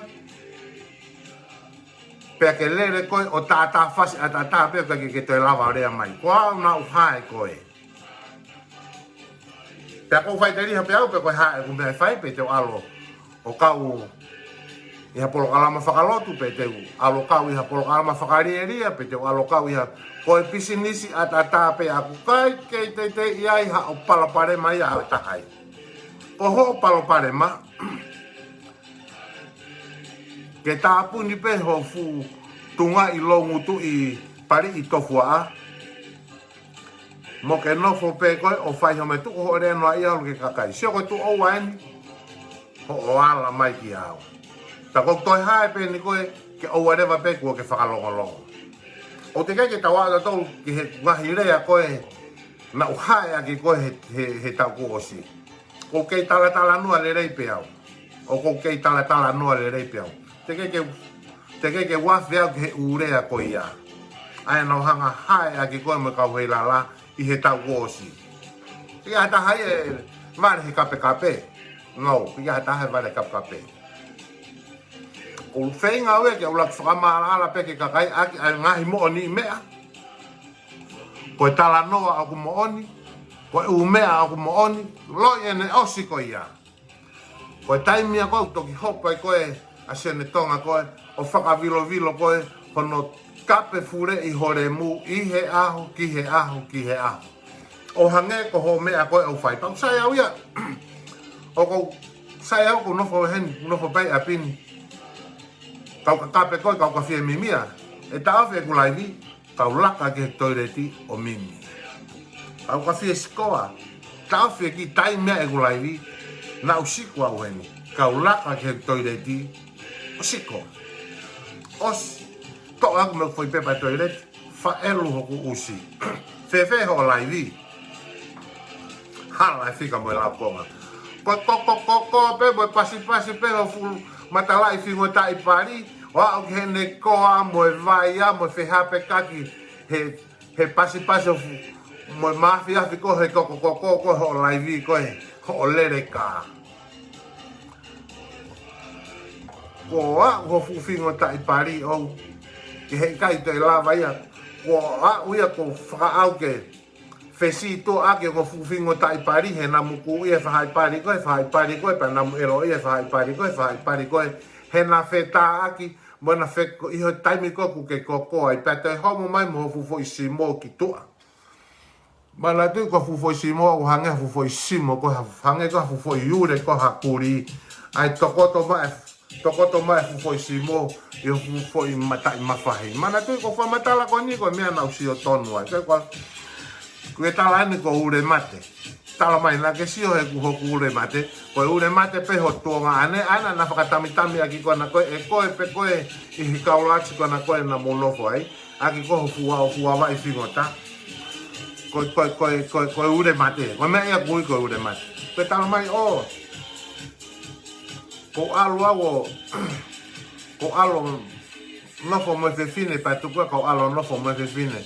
Pea ke lele koe ʻo tātāfasi ʻataʻatā pē ʻo ʻikai ke ke toe lava ʻo lea mai. Ko au naʻa ku hae koe. Pea ʻoku ou faʻiteliha pē au pe ko e hā ʻeku meʻa ʻe fai pe te u ʻalu ʻo kau ʻi ha polokalama fakalotu pe te u ʻalu ʻo kau ʻi ha polokalama fakalielia pe te u ʻalu ʻo kau ʻi ha, ko e pisinisi ʻataʻatā pē ʻaʻaku, ʻikai ke teitei ʻi ai haʻo palopalema ia ʻa e taha ia. Ko hoʻo palopalema, ke tāpuni pē ho fuʻu tungaʻi loungutuʻi paliʻi tofuaʻa. Mo ke nofo pē koe ʻo fai hoʻo meʻa, tuku hoʻo lea noaʻia holo ki he kakai. Sio ko e tuʻo ua eni hoʻo ala mai kiate au. Tā ko e toe hae pē eni koe ke ʻoua leva pē kuo ke fakalongolongo. ʻOku teʻeki ke tau aʻu tautolu ki he ngaahi lea ko ē naʻa ku hae ʻaki koe he, he, he taʻu kuo ʻosi. ʻOku ou kei talatalanoa lelei pē au. ʻOku ou kei talatalanoa lelei pē au. Teʻeki ke, teʻeki ke u afe au ki he ʻū lea ko ia. ʻA ia naʻa ku hanga ʻo hae ʻaki koe mo e kau Heilala ʻi he taʻu kuo ʻosi. ʻIkai ha taha ia ʻe vale he kapekape. No, ʻikai ha taha ʻe vale he kapekape. ʻOku ou feinga au ia ke u laka fakamaʻalaʻala pē ki he kakai ʻaki ʻa e ngaahi moʻoniʻi meʻa. Ko e talanoa ʻoku moʻoni, ko e ʻū meʻa ʻoku moʻoni, loi ʻene ʻosi ko ia. Ko e taimi ia ko ē ʻoku toki hopo ai koe ʻa Sione Tonga ko ē ʻo fakavilovilo ko ē hono kape fuleʻi ho lemu ʻi he ʻaho, ki he ʻaho, ki he ʻaho. ʻO hangē ko hoʻo meʻa ko ē ʻoku fai. Pea ʻoku sai au ia. ʻOku ou sai au ʻoku ou nofo heni, nofo pē ʻi ʻapi ni. Kau ka kape koe, kau ka fie mimia. ʻE taʻofi ʻeku laivi, kau laka ki he toileti ʻo mimi. Kau ka fie sikoa, taʻofi e kiʻi taimi ia ʻeku laivi, naʻa ku siko au heni. Kau laka ki he toileti ʻo siko. ʻOsi, toʻo ʻeku meʻa foʻi pepa toileti, faʻelu hoku ʻusi. Fēfē hoʻo laivi? Hala e fika mo e laukonga. Ko, ko, ko, ko, ko, pē mo e pasipasi pē ho fuʻu matalaʻi fingotaʻi pali, ʻo aʻu ki heʻene koa mo e vai ia mo e fehāpekaki he, he pasipasi ʻo fu-, mo e mafiafi ko ē he ko, ko, ko, ko, ko hoʻo laivi ko ē, hoʻo lele kā. Ko aʻu ho fuʻu fingotaʻi pali ʻoʻou, ke heʻikai toe lava ia, ko aʻu ia ko e fakaʻau ke fesītuʻaʻaki ho fuʻu fingotaʻi pali, he namu kū ia fahaʻi pali ko ē, fahaʻi pali ko ē, pea namu ʻelo ia fahaʻi pali ko ē, fahaʻi pali ko ē, he naʻa fetāʻaki, mo naʻa feko ʻi ho taimi ko ē ʻoku ke koko ai, pea toe homo mai mo ho fuʻu foʻi simo ki tuʻa. Manatuʻi ko e fuʻu foʻi simo, ʻoku hangē ha fuʻu foʻi simo, ko ha, hangē ko ha fuʻu foʻi ule, ko ha kuli. ʻAi tokoto mai, tokoto mai fuʻu foʻi simo, ʻi ho fuʻu foʻi mataʻi mafahi. Manatuʻi ko e fakamatala ko eni ko e meʻa naʻa ku sio tonu ai. Ko e, ko e, ko e tala eni ko e ule mate. Tala mai naʻa ke sio he ko hoku ule mate. Ko e ule mate pē ho tuongaʻane, ʻa ia naʻa na fakatamitami ʻaki koe na ko ē, ʻe koe pē ko ē ʻi he kaulati ko ē na ko ē naʻa mou nofo ai. ʻAki ko ho fua, ho fua vaʻi fingota. Ko, ko, ko, ko, ko e ule mate. Ko e meʻa ia ʻoku ui ko e ule mate. Ko e tala mai ʻo, ko e ʻalu au ʻo, ko e ʻalu nofo mo e fefine, pea tuku ā ko e ʻalu nofo mo e fefine.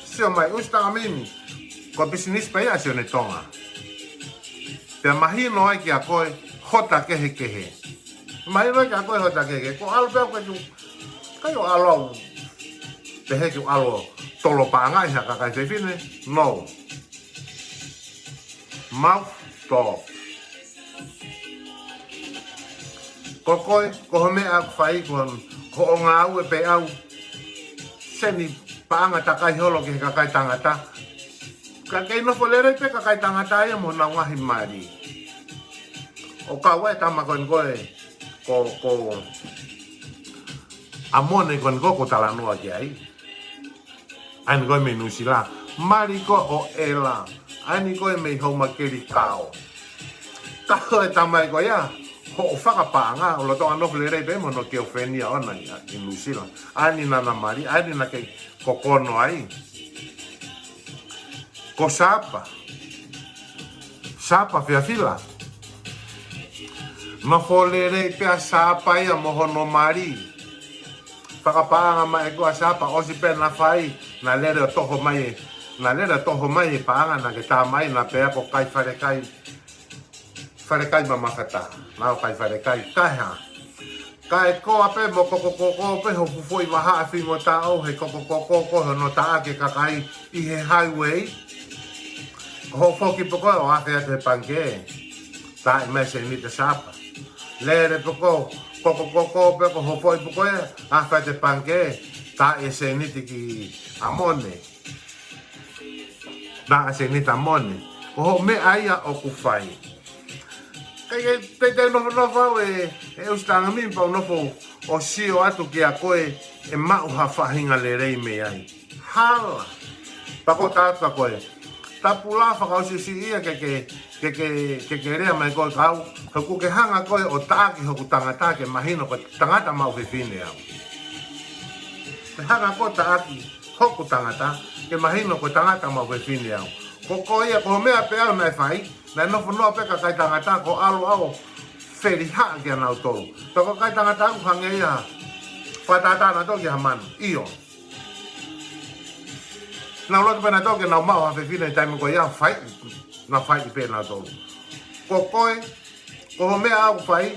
Sio mai, ʻusi takamimi. Ko e pisinisi pē ia ʻa Sione Tonga. Pea mahino ai kiate koe, hota kehekehe. Mahino ai kiate koe, hota kehekehe. Ko e ʻalu pē au ke tu, ʻikai ʻo ʻalu au. Pehē ke u ʻalu ʻo tolo paʻanga ʻi ha kakai fefine. No. Mouth talk. Ko koe, ko ho meʻa ʻoku fai, ko hoʻo ngāue pē ʻau. Seni paʻanga takai holo ki he kakai tangata. Ka kei nofo lelei pē kakai tangata ia mo honau ngaahi mali. ʻO kau ai e tama ko eni ko ē, ko, ko ʻAmone ko eni ko ē ʻoku ou talanoa ki ai. ʻA eni ko ē mei Nuʻusila. Mali ko ē ʻo ʻEla. ʻA eni ko ē mei Houmakelikao. Ka ko e tama ia ko ia, hoʻo fakapaʻanga, ʻoku lolotonga nofo lelei pē mo hono keofeni ʻoʻona ʻi, ʻi Nuʻusila. ʻA eni naʻa na mali, ʻa eni naʻa ke kokono ai. Ko Sapa. Sapa Fiafila. Nofo lelei pē ʻa Sapa ia mo hono mali. Fakapaʻanga mai ko ē ʻa Sapa, ʻosi pē naʻa fai, naʻa lele ʻo toho mai, naʻa lele ʻo toho mai e paʻanga naʻa ke tā mai, naʻa pehē ko e kai falekai, falekai mamafa tā, naʻa ʻo kai falekai, kai hā. Kae koa pē mo kokokoko pē hoʻo fuʻu foʻi vahaʻa fingotao he kokokoko ko hono taʻaki e kakai ʻi he highway. Ko hoʻo foki pē ko ē ʻo afe atu he pangikē, tā mai e sēniti sapa. Lele pē ko ē, kokokoko pē ko hoʻo foʻi pē ko ē, afe atu he pangikē, tā e sēniti ki ʻamone. Naʻa sēniti ʻamone. Ko hoʻo meʻa ia ʻoku fai. Kae, kae teitei nofonofo au e, e ʻusi Tanganyika pea u nofo ʻo sio atu kia koe ʻe maʻu ha faʻahinga lelei mei ai. Hala. Pea ko e taʻu ko ē. Tapu lahi fakaʻusiʻusi ia ke, ke, ke, ke, ke, ke lea mai koe kau. He ʻoku ke hanga koe ʻo taʻaki hoku tangata ke mahino ko e tangata maʻu fefine au. Ke hanga koe ʻo taʻaki hoku tangata, ke mahino ko e tangata maʻu fefine au. Ko, ko ia, ko e meʻa pē au naʻe fai, naʻe nofonofo pē kakai tangata ko e ʻalu au ʻo felihaʻa kia nautolu. Pea ko e kakai tangata ʻoku hangē ia, fakatātā nautolu ki ha manu. ʻIo. Nau loto pē nautolu ke nau maʻu ha fefine taimi ko ia fai, nau fai pē nautolu. Ko koe, ko hoʻo meʻa ʻoku fai,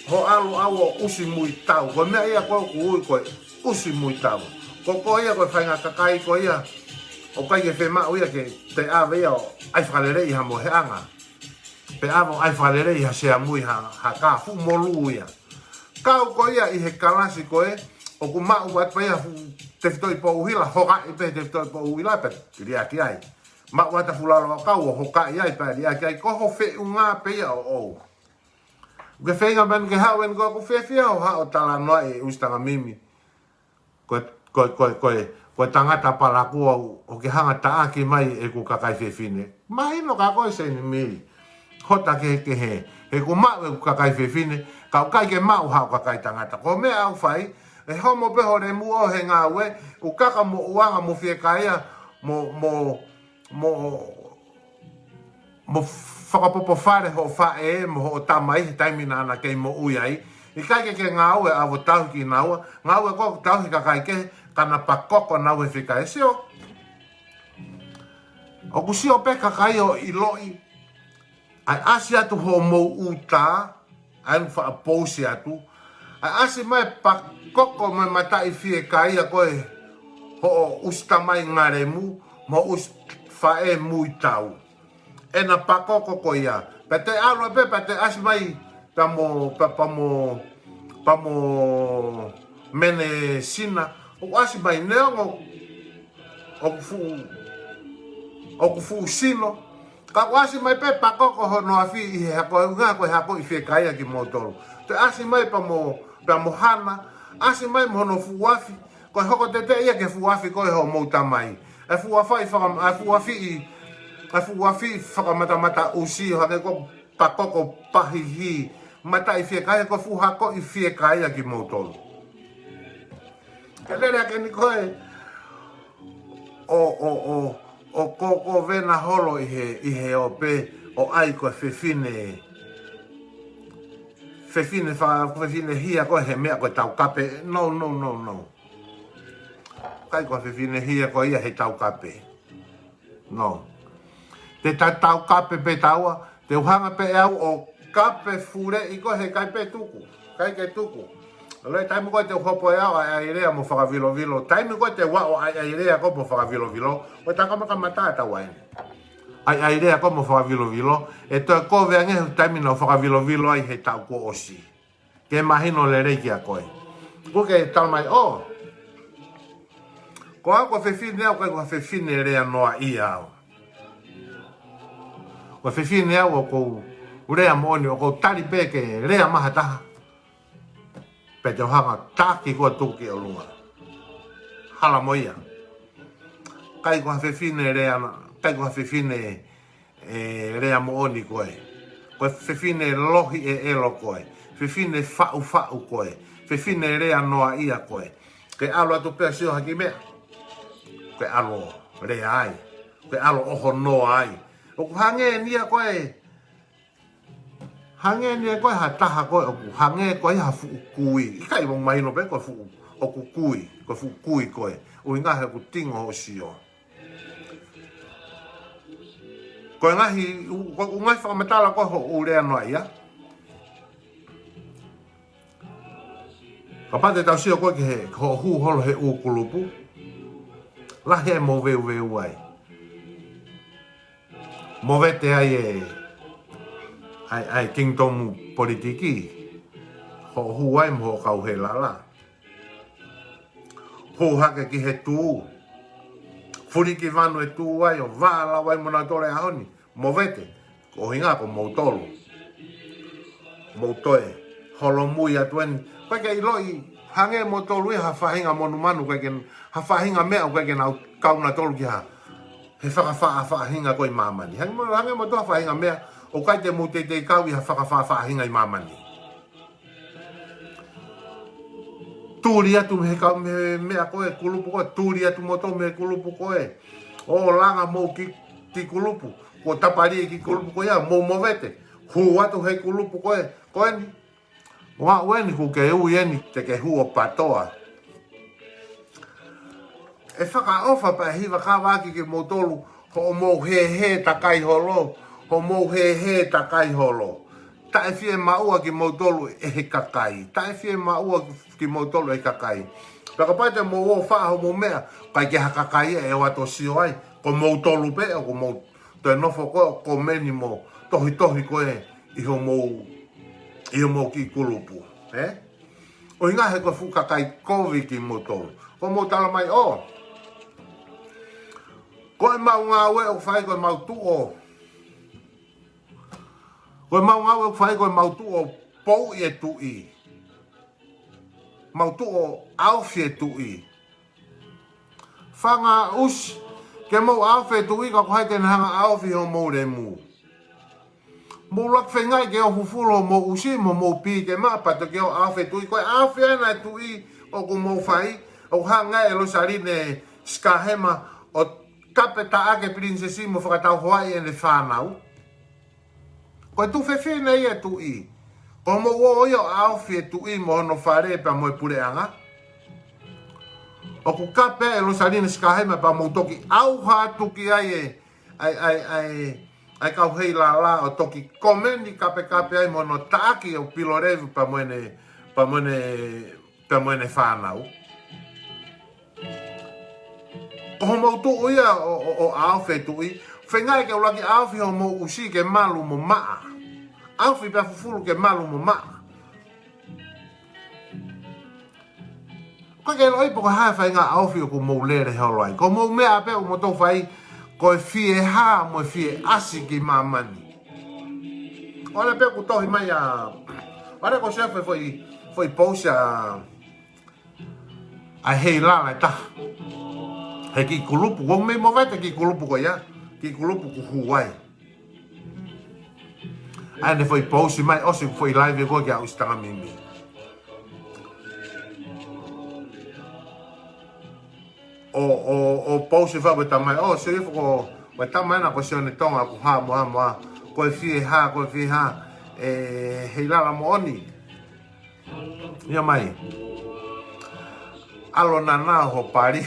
hoʻo ʻalu au ʻo ʻusi muitau. Ko e meʻa ia ko ē ʻoku ui ko e ʻusi muitau. Ko koe ia ko e faʻahinga kakai ko ia, ʻoku ʻikai ke fiemaʻu ia ke te ʻave ia ʻo ʻai fakalelei ha moheʻanga. Pe ʻave ʻo ʻai fakalelei ha sea mui ha, ha kā fuʻu molū ia. Kau ko ia ʻi he kalasi ko ē, ʻoku maʻu atu pē ia fuʻu tefitoʻi poʻuhila, hokaʻi pē tefitoʻi poʻuhila, pea liʻaki ai. Maʻu atu fuʻu lalo ʻakau ʻo hokaʻi ai pea liʻaki ai, ko hoʻo feʻunga pē ia ʻoʻou. Ke feinga manu ke haʻu eni ko ē ʻoku fiefia ʻo haʻu ʻo talanoa e ʻusi Tanganyika. Ko e, ko e, ko e, ko e, ko e tangata palakū au, ʻoku ke hanga taʻaki mai ʻeku kakai fefine. Mahino kia koe Seinimili. Hota kehekehe. He ʻoku maʻu ʻeku kakai fefine, ka ʻoku ʻikai ke maʻu haʻo kakai tangata. Ko e meʻa ʻoku fai, ʻe homo pē ho lemu ʻo he ngāue, ʻo kaka mo ʻuhinga mo fiekaia, mo, mo, mo, mo fakapōpōfale hoʻo faʻē, mo hoʻo tamai he taimi naʻa na kei moʻui ai. ʻIkai ke ke ngāue ʻo tauhi kinaua, ngāue koe ʻo tauhi kakai kehe, ka na pakoko naua he fiekaia sio. ʻOku sio pē kakai ʻo ʻiloʻi, ʻai ʻasi atu hoʻomou ʻuta, ʻai ʻo faʻa pousi atu. ʻAi ʻasi mai pakoko mo e mataʻi fiekaia ko ē hoʻo ʻusi tamai ngalemu, mo ʻusi faʻē muitau. ʻEna pakoko ko ia. Pea te ʻalu pē, pea te ʻasi mai, pea mo, pea, pea mo, pea mo menesina. ʻOku ʻasi mai neongo ʻoku fuʻu, ʻoku fuʻu sino. Ka ʻoku ʻasi mai pē pakoko hono afi ʻi he hako, ʻuhinga ko e hako ʻi fiekaia kimoutolu. Te ʻasi mai pea mo, pea mo hana, ʻasi mai mo hono fuʻu afi, ko e hoko teteʻi ia ke fuʻu afi ko ē hoʻomou tamai. ʻE fuʻu afi faka-, ʻe fuʻu afi ʻi, ʻe fuʻu afi fakamatamata ʻusi ʻo hangē ko e pakoko pahihi, mataʻi fiekaia ko e fuʻu hako ʻi fiekaia kimoutolu. Ke lele ake ni ko ē, ʻo, ʻo, ʻo, ʻo ko, ko vena holo ʻi he, ʻi he ʻope, ʻo ʻai ko e fefine, fefine fa-, fefine hia ko ē he meʻa ko e taukape. No, no, no, no. ʻIkai ko e fefine hia ko ia he taukape. No. Te ta taukape pē taua, te u hanga pē ʻe au ʻo kape fuleʻi koe he ʻikai pē tuku. ʻIkai ke tuku. Loi taimi ko ē te u hopo ʻe au ʻai ʻai lea mo fakavilovilo. Taimi ko ē te u ʻai ʻai lea ko ē mo fakavilovilo. Ko e tau kamata ʻa taua eni. ʻAi ʻai lea ko ē mo fakavilovilo. ʻE toe kovi ange he taimi naʻa ku fakavilovilo ai he taʻu kuo ʻosi. Ke mahino lelei kia koe. Ko ke tala mai, ʻō. Ko au ko e fefine au, ʻikai ko e fefine lea noaʻia au. Ko e fefine au ʻoku ou lea moʻoni, ʻoku ou tali pē ke lea mai ha taha. Pea te u hanga taki koe tuku ki ʻolunga. Hala mo ia. ʻIkai ko ha fefine lea na, ʻikai ko ha fefine ʻe lea moʻoni koe. Ko e fefine lohi ʻeʻelo koe. Fefine faʻufaʻu koe. Fefine lea noaʻia koe. Ke ʻalu atu pē ʻo sio ha kiʻi meʻa. Ke ʻalu ʻo lea ai. Ke ʻalu ʻo ʻohonoa ai. ʻOku hangē ni ia koe. Hangē ni ia koe ha taha koe ʻoku hangē koe ha fuʻu kui. ʻIkai, ʻoku mahino pē ko e fuʻu, ʻoku kui. Ko e fuʻu kui koe. ʻUhinga he ʻoku tingo hoʻo sio. Ko e ngaahi, ko e ngaahi fakamatala ko ē hoʻo lea noaʻia. Kapau te tau sio ko ē ki he, hoʻo hū holo he ʻū kulupu, lahi e moveuveu ai. Movete ai e, ʻa e, ʻa e kingdom politiki, hoʻo hū ai mo hoʻo kau heilala. Hū hake ki he tū. Fulikivanu e tū ai, ʻo vālau ai mo nautolu he ʻaho ni. Movete, ko e ʻuhinga ko moutolu. Mou toe holomui atu eni. ʻOku ʻikai ke ʻiloʻi, hangē moutolu ia ha faʻahinga monumanu, ʻoku ʻikai ke, ha faʻahinga meʻa, ʻoku ʻikai ke nau kau nautolu ki ha, he fakafaʻahinga ko ē ʻi māmani. Hangē mo, hangē moutolu ha faʻahinga meʻa, ʻoku ʻikai te mou teitei kau ʻi ha fakafaʻahinga ʻi māmani. Tuli atu mei he kau, mei he meʻa ko ē, kulupu ko ē, tuli atu moutolu mei he kulupu ko ē. ʻO langa mou ki, ki kulupu, kuo tapali e kiʻi kulupu ko ia, mou movete. Hū atu he kulupu ko ē, ko eni. ʻO aʻu eni kuo ke ui eni te ke hū ʻo patoa. ʻE fakaʻofa pē ʻa e hiva kavaki kimoutolu, hoʻomou hēhē takai holo, hoʻomou hēhē takai holo. Taʻe fiemaʻua kimoutolu ʻe he kakai. Taʻe fiemaʻua kimoutolu ʻe he kakai. Pea kapau te mou ō ʻo faʻa hoʻomou meʻa, ʻikai ke ha kakai ʻe ʻoatu ʻo sio ai. Ko moutolu pē, ʻoku mou toe nofo ko ē ʻo komeni mo tohitohi ko ē ʻi hoʻomou, ʻi hoʻomou kiʻi kulupu. Ē? ʻUhinga he ko e fuʻu kakai kovi kimoutolu. Ko hoʻomou tala mai ʻo, ko ʻemau ngāue ʻoku fai ko ʻemau tuʻu ʻo, ko ʻemau ngāue ʻoku fai ko ʻemau tuʻu ʻo pouʻi e tuʻi. Mau tuʻu ʻo ʻaofi e tuʻi. Fanga ʻusi, ke mou ʻaofi e tuʻi ka ko hai te ne hanga ʻaofi hoʻomou lemu. Mou ʻuluaki feingaʻi ke ō fufulu hoʻomou ʻusi mo hoʻomou pī ke maʻa pea toki ō ʻaofi e tuʻi. Ko e ʻaofi ʻena e tuʻi ʻoku mou fai, ʻoku hanga ʻe Losaline Sikahema ʻo kape taʻaki e pilinisesi mo fakatauhoaʻi ʻene fānau. Ko e tuofefine ia e tuʻi. Ko hoʻomou ō ia ʻo ʻaofi e tuʻi mo hono fale pea mo e puleʻanga. ʻOku kape ʻe Losaline Sikahema pea mou toki ʻauha atu ki ai e, ʻa e, ʻa e, ʻa e, ʻa e kau heilala ʻo toki komeni kapekape ai mo hono taʻaki ʻo Pilolevu pea mo ʻene, pea mo ʻene, pea mo ʻene fānau. Ko hoʻomou tuʻu ia ʻo, ʻo, ʻo ʻaofi e tuʻi. Feingaʻi ke ʻuluaki ʻaofi hoʻomou ʻusi ke malu mo maʻa. ʻAofi pea fufulu ke malu mo maʻa. ʻOku ʻikai ke ʻiloʻi pe ko e hā e faʻahinga ʻaofi ʻoku mou lele holo ai. Ko hoʻomou meʻa pē ʻoku mou toe fai, ko e fie hā mo e fie ʻasi ki māmani. ʻOua pē kuo tohi mai ʻa, ʻoua ko se foʻi, foʻi, foʻi pousi ʻa ʻa e heilala ʻe taha. He kiʻi kulupu, ʻoku mei movete kiʻi kulupu ko ia, kiʻi kulupu kuo hū ai. ʻA ʻene foʻi pousi mai, ʻosi foʻi live ko ē kia ʻUsi Tangamimi. ʻO, ʻo, ʻo pousi fā ko e tama ē, ʻo sio fā ko e tama ena ko Sione Tonga ʻoku hā mo hā mo hā, ko e fie hā, ko e fie hā, ʻe heilala moʻoni. ʻIa mai. ʻAlo nana ho pali.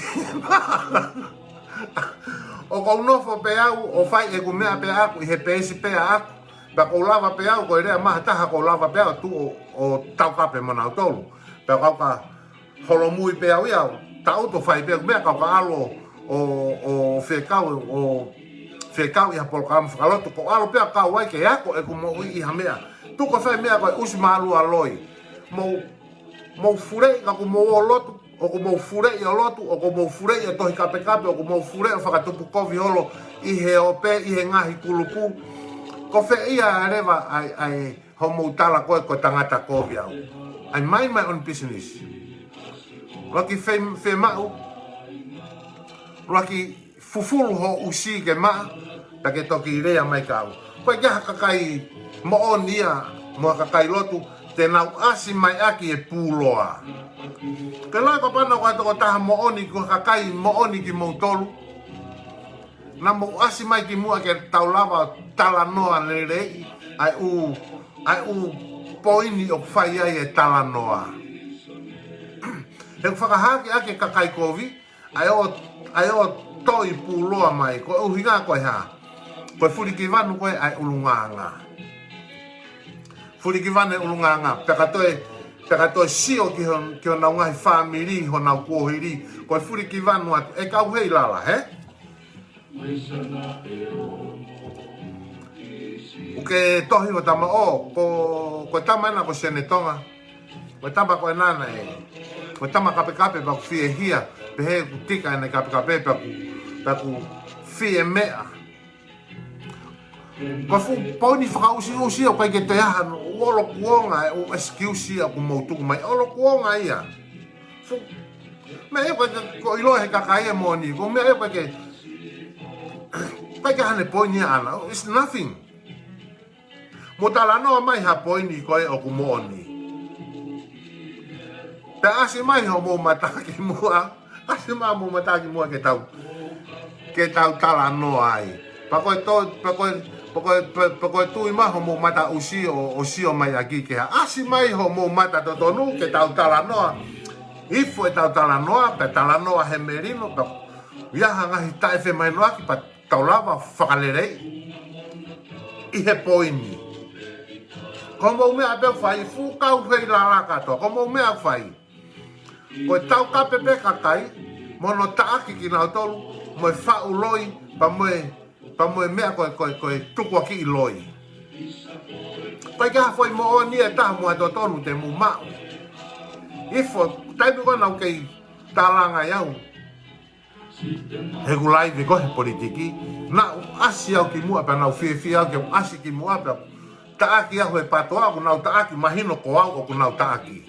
ʻOku ou nofo pē au, ʻo fai ʻeku meʻa pē ʻaʻaku, ʻi he peesi pē ʻaʻaku. Pea ʻoku ou lava pē au, ko e lea maha taha ʻoku ou lava pē au, tuʻu ʻo, ʻo taukape mo nautolu. Pea ʻoku ou ka holomui pē au ia, taʻutu ʻo fai pē ʻeku meʻa ka ʻoku ou ka ʻalu ʻo, ʻo fekau, ʻo fekau ʻi ha polokalama fakalotu, ʻoku ou ʻalu pē au ʻo kau ai ke ako ʻeku moʻui ʻi ha meʻa. Tuku ʻa e fai meʻa ko e ʻusi mālualoi. Mou, mou fuleʻi ka ʻoku mou ō ʻo lotu, ʻoku mou fuleʻi ʻo lotu, ʻoku mou fuleʻi ʻo tohi kapekape, ʻoku mou fuleʻi ʻo fakatupu kovi holo ʻi he ope, ʻi he ngaahi kulupu. Ko fē ia leva ʻa e, ʻa e hoʻomou tala ko ē ko e tangata kovi au. I mind my own business. ʻUluaki fie, fiemaʻu. ʻUluaki fufulu ho ʻusi ke maʻa, pea ke toki lea mai kia au. Ko e ʻikai ha kakai moʻoni ia, mo ha kakai lotu, te nau ʻasi mai ʻaki e pūloa. Ke lava ko pana ko e tokotaha moʻoni, ko e kakai moʻoni kimoutolu. Naʻa mou ʻasi mai ki muʻa ke tau lava ʻo talanoa lelei, ʻa e ʻū, ʻa e ʻū poini ʻoku fai ai e talanoa. He ʻoku fakahā ʻaki e kakai kovi, ʻa e ō, ʻa e ō toʻi pūloa mai, ko e ʻuhinga ko e hā. Ko e fulikivanu ko ē ʻa e ʻulungaanga. Fulikivanu e ʻulungaanga, pea ka toe Pea ka toe sio ki ho, ki honau ngaahi fāmili, honau kuohili, ko e fuli ki vanu atu, ʻe kau hei lala, he? ʻOku ke tohi ʻo tama ʻo, ko, ko e tama ena ko Sene Tonga. Ko e tama ko ena ē. Ko e tama kapekape pea ʻoku fiehia, pehē ʻoku tika ʻene kapekape pea ʻoku, pea ʻoku fie meʻa. Ko e fuʻu poini fakaʻusiʻusi ʻoku ʻikai ke toe ʻi ai hano ʻuluaki kuonga ʻe ʻū excuse ʻoku mou tuku mai. ʻUluaki kuonga ia. Fuʻu, meʻa ia ʻoku ʻikai ke, ko ʻilo he kakai ʻe moʻoni. Ko e meʻa ia ʻoku ʻikai ke, ʻikai ke ʻi ai hano poini ia ʻaʻana. It's nothing. Mou talanoa mai ha poini ko ē ʻoku moʻoni. Pea ʻasi mai hoʻomou mata ki muʻa. ʻAsi mai hoʻomou mata ki muʻa ke tau, ke tau talanoa ai. Pea ko e to, pea ko e, pea ko e, pea, pea ko e tui mai hoʻomou mata ʻusi ʻo, ʻo sio mai ʻaki ke hā. ʻAsi mai hoʻomou mata totonu ke tau talanoa. Hifo ʻetau talanoa, pea talanoa he melino, pea ʻi ai ha ngaahi taʻefemahinoʻaki, pea tau lava fakalelei ʻi he poini. Ko hoʻomou meʻa pē ʻoku fai, fuʻu kau hei lala kātoa. Ko hoʻomou meʻa ʻoku fai, ko e taukape pē kakai, mo hono taʻaki kinautolu, mo e faʻu loi, pea mo e, pea mo e meʻa ko e, ko e, ko e tukuakiʻi loi. ʻIkai ke ʻi ai ha foʻi moʻoni ʻe taha mo ha totonu te mou maʻu. Hifo, taimi ko ē naʻa ku kei talanga ai au he ʻeku laivi ko ē he politiki, naʻa ku ʻasi au ki muʻa pea naʻa ku fiefia au ke u ʻasi ki muʻa pea taʻaki au he PATOA, ʻoku nau taʻaki, mahino ko au ʻoku nau taʻaki.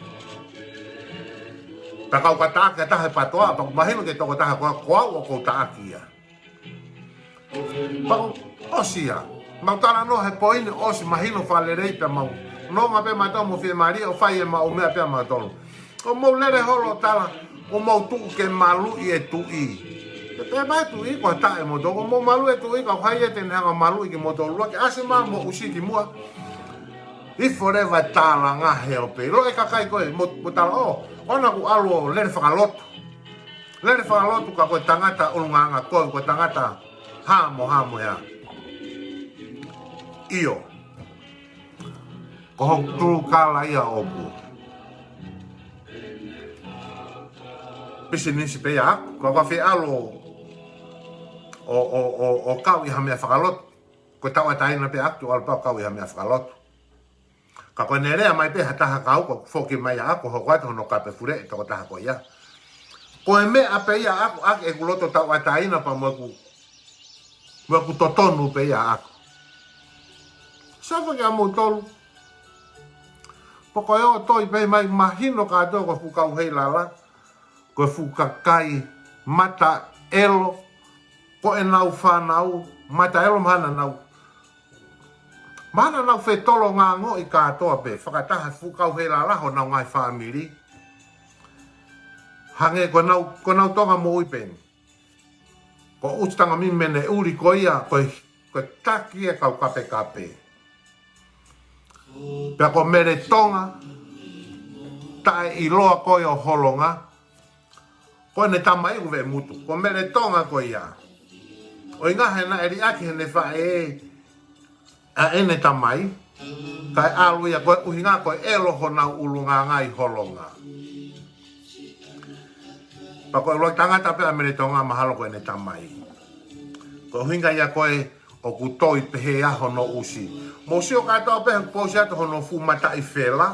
Pea ka u ka taʻaki ha taha he PATOA, pea ʻoku mahino ki he tokotaha ko ē ko au ʻoku ou taʻaki ia. Pea ʻosi ia. Mau talanoa he poini ʻosi, mahino fakalelei pea mau nonga pē mautolu mo fiemālie ʻo fai ʻemau meʻa pē mautolu. ʻOku mou lele holo tala, ʻoku mou tuʻu ke maluʻi e tuʻi. Pea pehē mai e tuʻi ko ha taʻe moutolu, ʻoku mou maluʻi e tuʻi, ka ʻoku ʻikai te ne hanga ʻo maluʻi kimoutolu ʻuluaki, ʻasi mai hoʻomou ʻusi ki muʻa. Hifo leva e talanga he ope. Lo e kakai ko ē, mou, mou tala ʻo, ʻoua naʻa ku ʻalu ʻo lele fakalotu. Lele fakalotu ka ko e tangata ʻulungaanga kovi, ko e tangata hā mo hā mo e hā. ʻIo. Ko hoku tulu kala ia ʻoku pisinisi pē ia ʻaʻaku, ka ʻoku ou fie ʻalu ʻo, ʻo, ʻo, ʻo, ʻo kau ʻi ha meʻa fakalotu. Ko e tauʻatāina pē ʻaʻaku ke u ʻalu pē ʻo kau ʻi ha meʻa fakalotu. Ka ko ʻene lea mai pē ha taha kau, ko e foki mai ia ʻaʻaku, hoko atu hono kape fule e tokotaha ko ia. Ko e meʻa pē ia ʻaʻaku, ʻaki ʻeku loto tauʻatāina pea mo ʻeku, mo ʻeku totonu pē ia ʻaʻaku. Sio foki ʻa moutolu. Pea ko e ʻo toi pē mai mahino kātoa ko e fuʻu kau hei lala. Ko e fuʻu kakai mataʻelo, ko ʻenau fānau mataʻelo, mahalo naʻa nau, mahalo naʻa nau fetolongaʻangoʻi kātoa pē, fakataha fuʻu kau hei lala honau ngaahi fāmili. Hangē ko ʻenau, ko ʻenau Tonga moʻui pē eni. Ko ʻUtutangami mene uli ko ia, ko e, ko e taki e kau kapekape. Pea ko Mele Tonga, taʻeʻiloa ko ē ʻo Holonga, ko ʻene tamai ʻoku Veʻemutu. Ko Mele Tonga ko ia. ʻUhinga he naʻe liʻaki heʻene faʻē ʻa ʻene tamai, kae ʻalu ia ko e ʻuhinga ko e ʻelo honau ʻulungaanga ʻi Holonga. Pea ko e ʻuluaki tangata pē ʻa Mele Tonga mahalo ko ʻene tamai. Ko e ʻuhinga ia ko ē ʻoku toi pehē ai hono ʻusi. Mou sio kātoa pē he ʻoku pousi atu hono fuʻu mataʻi fela.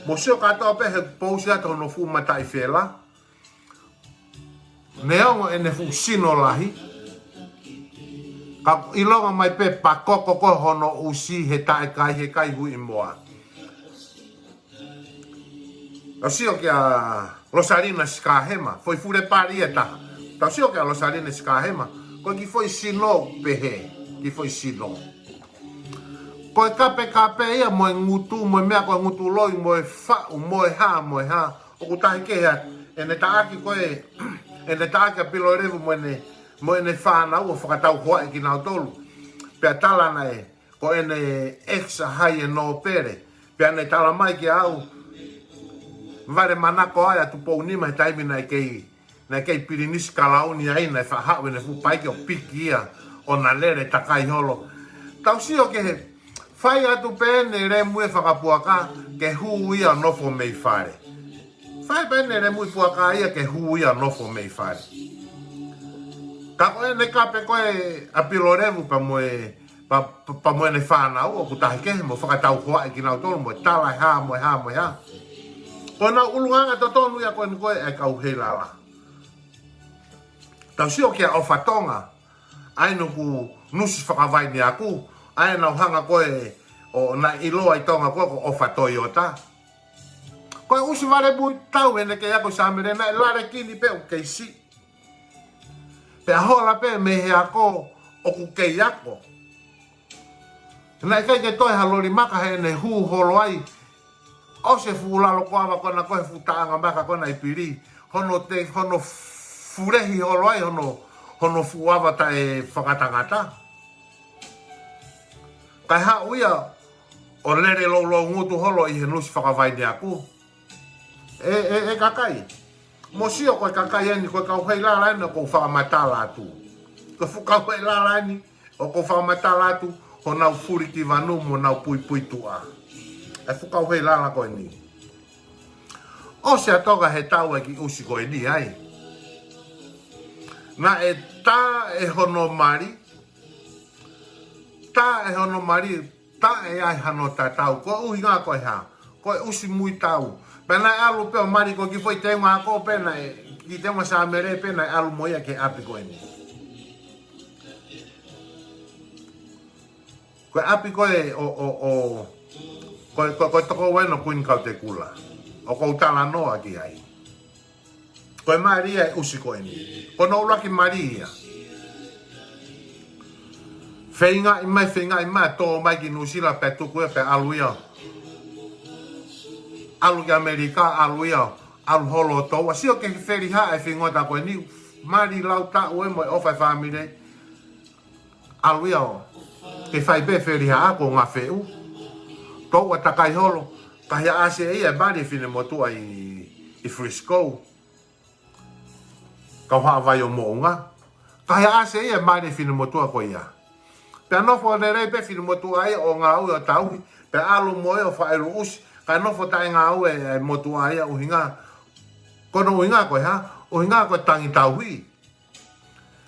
Mou sio kātoa pē he ʻoku pousi atu hono fuʻu mataʻi fela. Neongo ʻene fuʻu sino lahi, ka ʻilonga mai pē pakoko ko hono ʻusi he taʻekai, he kai hui moa. Tau sio kia Losalina Sikahema, foʻi fule pali ia ʻe taha. Tau sio kia Losalina Sikahema, ko e kiʻi foʻi sino pehē, kiʻi foʻi sino. Ko e kapekape ia mo e ngutu, mo e meʻa ko e ngutu loi, mo e faʻu, mo e hā, mo e hā. ʻOku tahi kehe ʻene taʻaki ko ē, ʻene taʻaki ʻa Pilolevu mo ʻene, mo ʻene fānau ʻo fakatau hoaʻi kinautolu. Pea tala naʻe, ko ʻene ex ʻa Haʻi e Nōpele. Pea ne tala mai kia au, vale manako ai ʻa Tupounima he taimi naʻe kei, naʻe kei pilinisi kalauni ai, naʻe faʻa haʻu ʻene fuʻu paiki ʻo piki ia, ʻo na lele takai holo. Tau sio ki he Fai atu pē ʻene lemu ʻi he fakapuaka ke hū ia ʻo nofo mei fale. Fai pē ʻene lemu ʻi puaka ia ke hū ia ʻo nofo mei fale. Ka ko ʻene kape ko ē ʻa Pilolevu pea mo e, pea, pea, pea mo ʻene fānau ʻoku tahi kehe mo fakatau hoaʻi kinautolu mo e tala ʻe hā, mo e hā, mo e hā. Ko ʻenau ʻulungaanga totonu ia ko eni ko ē ʻa e kau Heilala. Tau sio kia ʻOfa Tonga, ʻa ē naʻa ku nusi fakavaine ʻaku, ʻa ē naʻa ku hanga ko ē ʻo naʻe ʻiloa ʻi Tonga ko ē ko ʻOfa Toyota. Ko e ʻusi vale muitau ʻene kei ako ʻi Sāmele naʻe lale kini pē ʻoku kei siʻi. Pea hola pē mei he ako ʻoku kei ako. Naʻe ʻikai ke toe ha loli maka heʻene hū holo ai. ʻOsi e fuʻu lalo koava ko ena ko ē he fuʻu taʻanga maka ko ena ʻi Pili. Hono te, hono fulehi holo ai, hono, hono fuʻu ava taʻe fakatangata. Kae haʻu ia ʻo lele louloungutu holo ʻi he nusi fakavaine ʻaku. ʻE, ʻe, ʻe kakai. Mou sio ko e kakai eni, ko e kau Heilala eni ʻoku ou fakamatala atu. Ko e fuʻu kau Heilala eni ʻoku ou fakamatala atu honau fulikivanu mo honau puipuituʻa. ʻA e fuʻu kau Heilala ko eni. ʻOsi ʻa Tonga he tau ʻa e kiʻi ʻusi ko eni ai. Naʻe tā ʻe hono mali, tā ʻe hono mali, tā ʻe ʻi ai hano tatau, ko e ʻuhinga ko e hā, ko e ʻusi muitau. Pea naʻe ʻalu pē ʻo mali ko e kiʻi foʻi teunga ako pē naʻe, kiʻi teunga Sāmele pē naʻe ʻalu mo ia ki he ʻapi ko eni. Ko e ʻapi ko ē ʻo, ʻo, ʻo, ko e, ko e, ko e tokoua ʻo Kuini Kautekula. ʻOku ou talanoa ki ai. Ko e mali ia ʻa e ʻusi ko eni. Ko hono ʻuluaki mali ia. Feingaʻi mai, feingaʻi mai, tō mai ki Nuʻusila pea tuku ia pea ʻalu ia. ʻAlu ki ʻAmelika, ʻalu ia, ʻalu holo ʻo tō. ʻA sio ki he felihaʻa ʻa e fingota ko eni. Mali lau taʻu ē mo e ʻofa e fāmili. ʻAlu ia ʻo kei fai pē felihaʻa ko ngafeʻu. Tō ʻo takai holo. Ka hea ʻasi ʻe ia e mali e finemotuʻa ʻi, ʻi Frisco. Kau Haʻavai ʻo Moʻunga. Ka hea ʻasi ʻe ia e mali e finemotuʻa ko ia. Pea nofo lelei pē finemotuʻa ia ʻo ngāue ʻo tauhi. Pea ʻalu mo ia ʻo faʻelu ʻusi. Kae nofo taʻe ngāue e motuʻa ia ʻuhinga. Ko hono ʻuhinga ko e hā, ʻuhinga ko e tangi tauhi.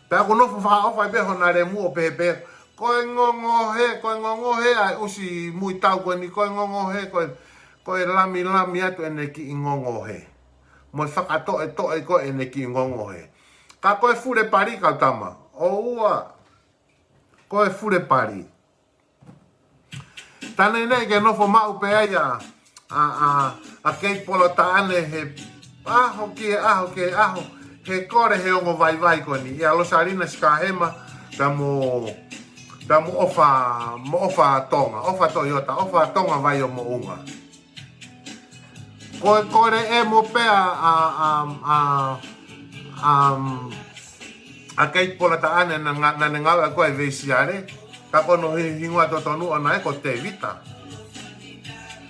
Pea ʻoku nofo fakaʻofa pē hona lemu ʻo pehē pē, ko e ngongohe, ko e ngongohe ʻa e ʻusi muitau ko eni, ko e ngongohe, ko e, ko e lamilami atu ʻene kiʻi ngongohe. Mo e fakatoʻetoʻe ko ē ʻene kiʻi ngongohe. Ka ko e fule pali kau tama. ʻOua, ko e fule pali. Tane nei ke nofo maʻu pē ai ʻa, ʻa, ʻa, ʻa Keiti Polo Taʻane he ʻaho ki he ʻaho ki he ʻaho, he kole he ongo vaivai ko eni. ʻIa Losalina Sikahema, pea mo, pea mo ʻOfa, mo ʻOfa Tonga, ʻOfa Toyota, ʻOfa Tonga Vai ʻo Moʻunga. Ko e kole ʻe mo pea ʻa, ʻa, ʻa, ʻa, ʻa Keiti Polo Taʻane naʻa, naʻa ne ngāue ko ē ʻi Veisiale, ka ko hono hi-, hingoa totonu ʻona ē ko Tevita.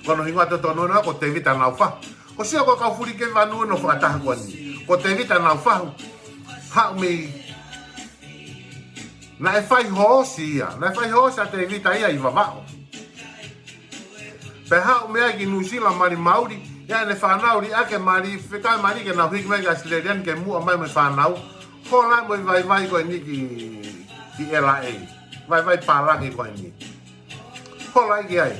Ko hono hingoa totonu ʻona ko Tevita Naufahu. Ko sio ko e kau fulikivanu ʻo fakataha ko eni. Ko Tevita Naufahu. Haʻu mei Naʻe fai hoosi ia, naʻe fai hoosi ʻa Tevita ia ʻi Vavaʻu. Pea haʻu mei ai ki Nuʻusila mali maʻuli, ia ʻene fānau liʻaki e mali, fekau e mali ke nau hiki mai ki ʻAositelēlia ni ke muʻa mai mo e fānau, hola mo e vaivai ko eni ki, ki L A. Vaivai pālangi ko eni. Hola ai ki ai.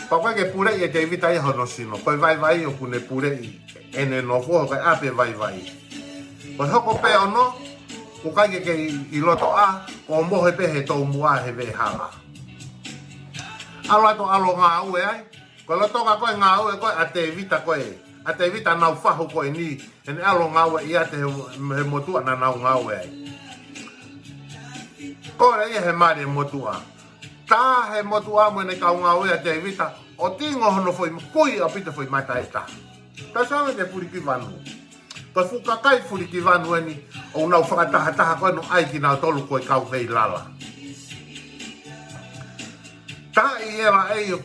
Pea ʻoku ʻikai ke puleʻi ʻe Tevita ia hono sino. Ko e vaivai ʻoku ne puleʻi ʻene nofo, ko e ʻapi e vaivai. Ko e hoko pē ʻo nofo, ʻoku ʻikai ke kei ʻi loto ʻā, ʻo mohe pē he toumuʻa he veʻehala. ʻAlu atu ʻo ʻalu ʻo ngāue ai. Ko e loto ka ko e ngāue ko ē ʻa Tevita ko ē. ʻA Tevita Naufahu ko eni. ʻEne ʻalu ʻo ngāueʻi ʻa e, he motuʻa naʻa nau ngāue ai. Kole ia he mali e motuʻa. Tā he motuʻa mo ʻene kau ngāue ʻa Tevita, ʻo tingo hono foʻi, kui ʻaupito foʻi mata ʻe taha. Tau sio ange ki he fulikivanu. Ko e fuʻu kakai fulikivanu eni, ʻoku nau fakatahataha ko ē ʻo ʻai kinautolu ko e kau Heilala. Taʻi ʻe L A ʻo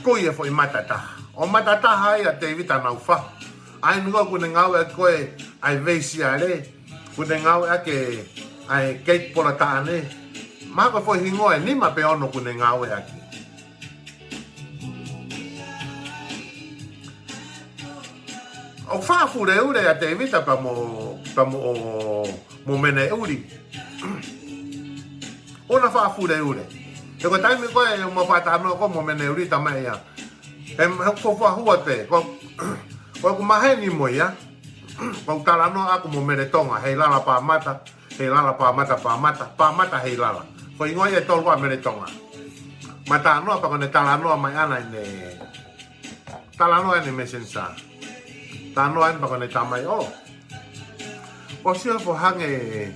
kui e foʻi mata taha. ʻO mata taha ia ʻa Tevita Naufahu. ʻA ē naʻa ku ne ngāueʻaki ko ē ʻa e Veisiale. Ku ne ngāueʻaki ʻa e Keiti Polo Taʻane. Mahalo ko e foʻi hingoa ʻe nima pe ono ʻoku ne ngāueʻaki. ʻOku faʻa fuleule ʻa Tēvita pea mo, pea mo, mo Meneʻuli. ʻOua naʻa faʻa fuleule. He ko e taimi ko ē ʻoku ma faʻa talanoa ko ē mo Meneʻuli, talamai ʻe ia, he, he fuofua hua pē, ko, ko ʻeku maheni mo ia, ko ʻeku talanoa ʻaku mo Meletonga, Heilala Pāmata, Heilala Pāmata, Pāmata, Pāmata Heilala. Ko e hingoa ia ʻe tolu ʻa Meletonga. Ma talanoa pea ko ʻene talanoa mai ʻana ʻene, talanoa ʻene Messenger. Talanoa ʻene pea ko ʻene talamai, ʻō, ʻoku ou sio hifo hangē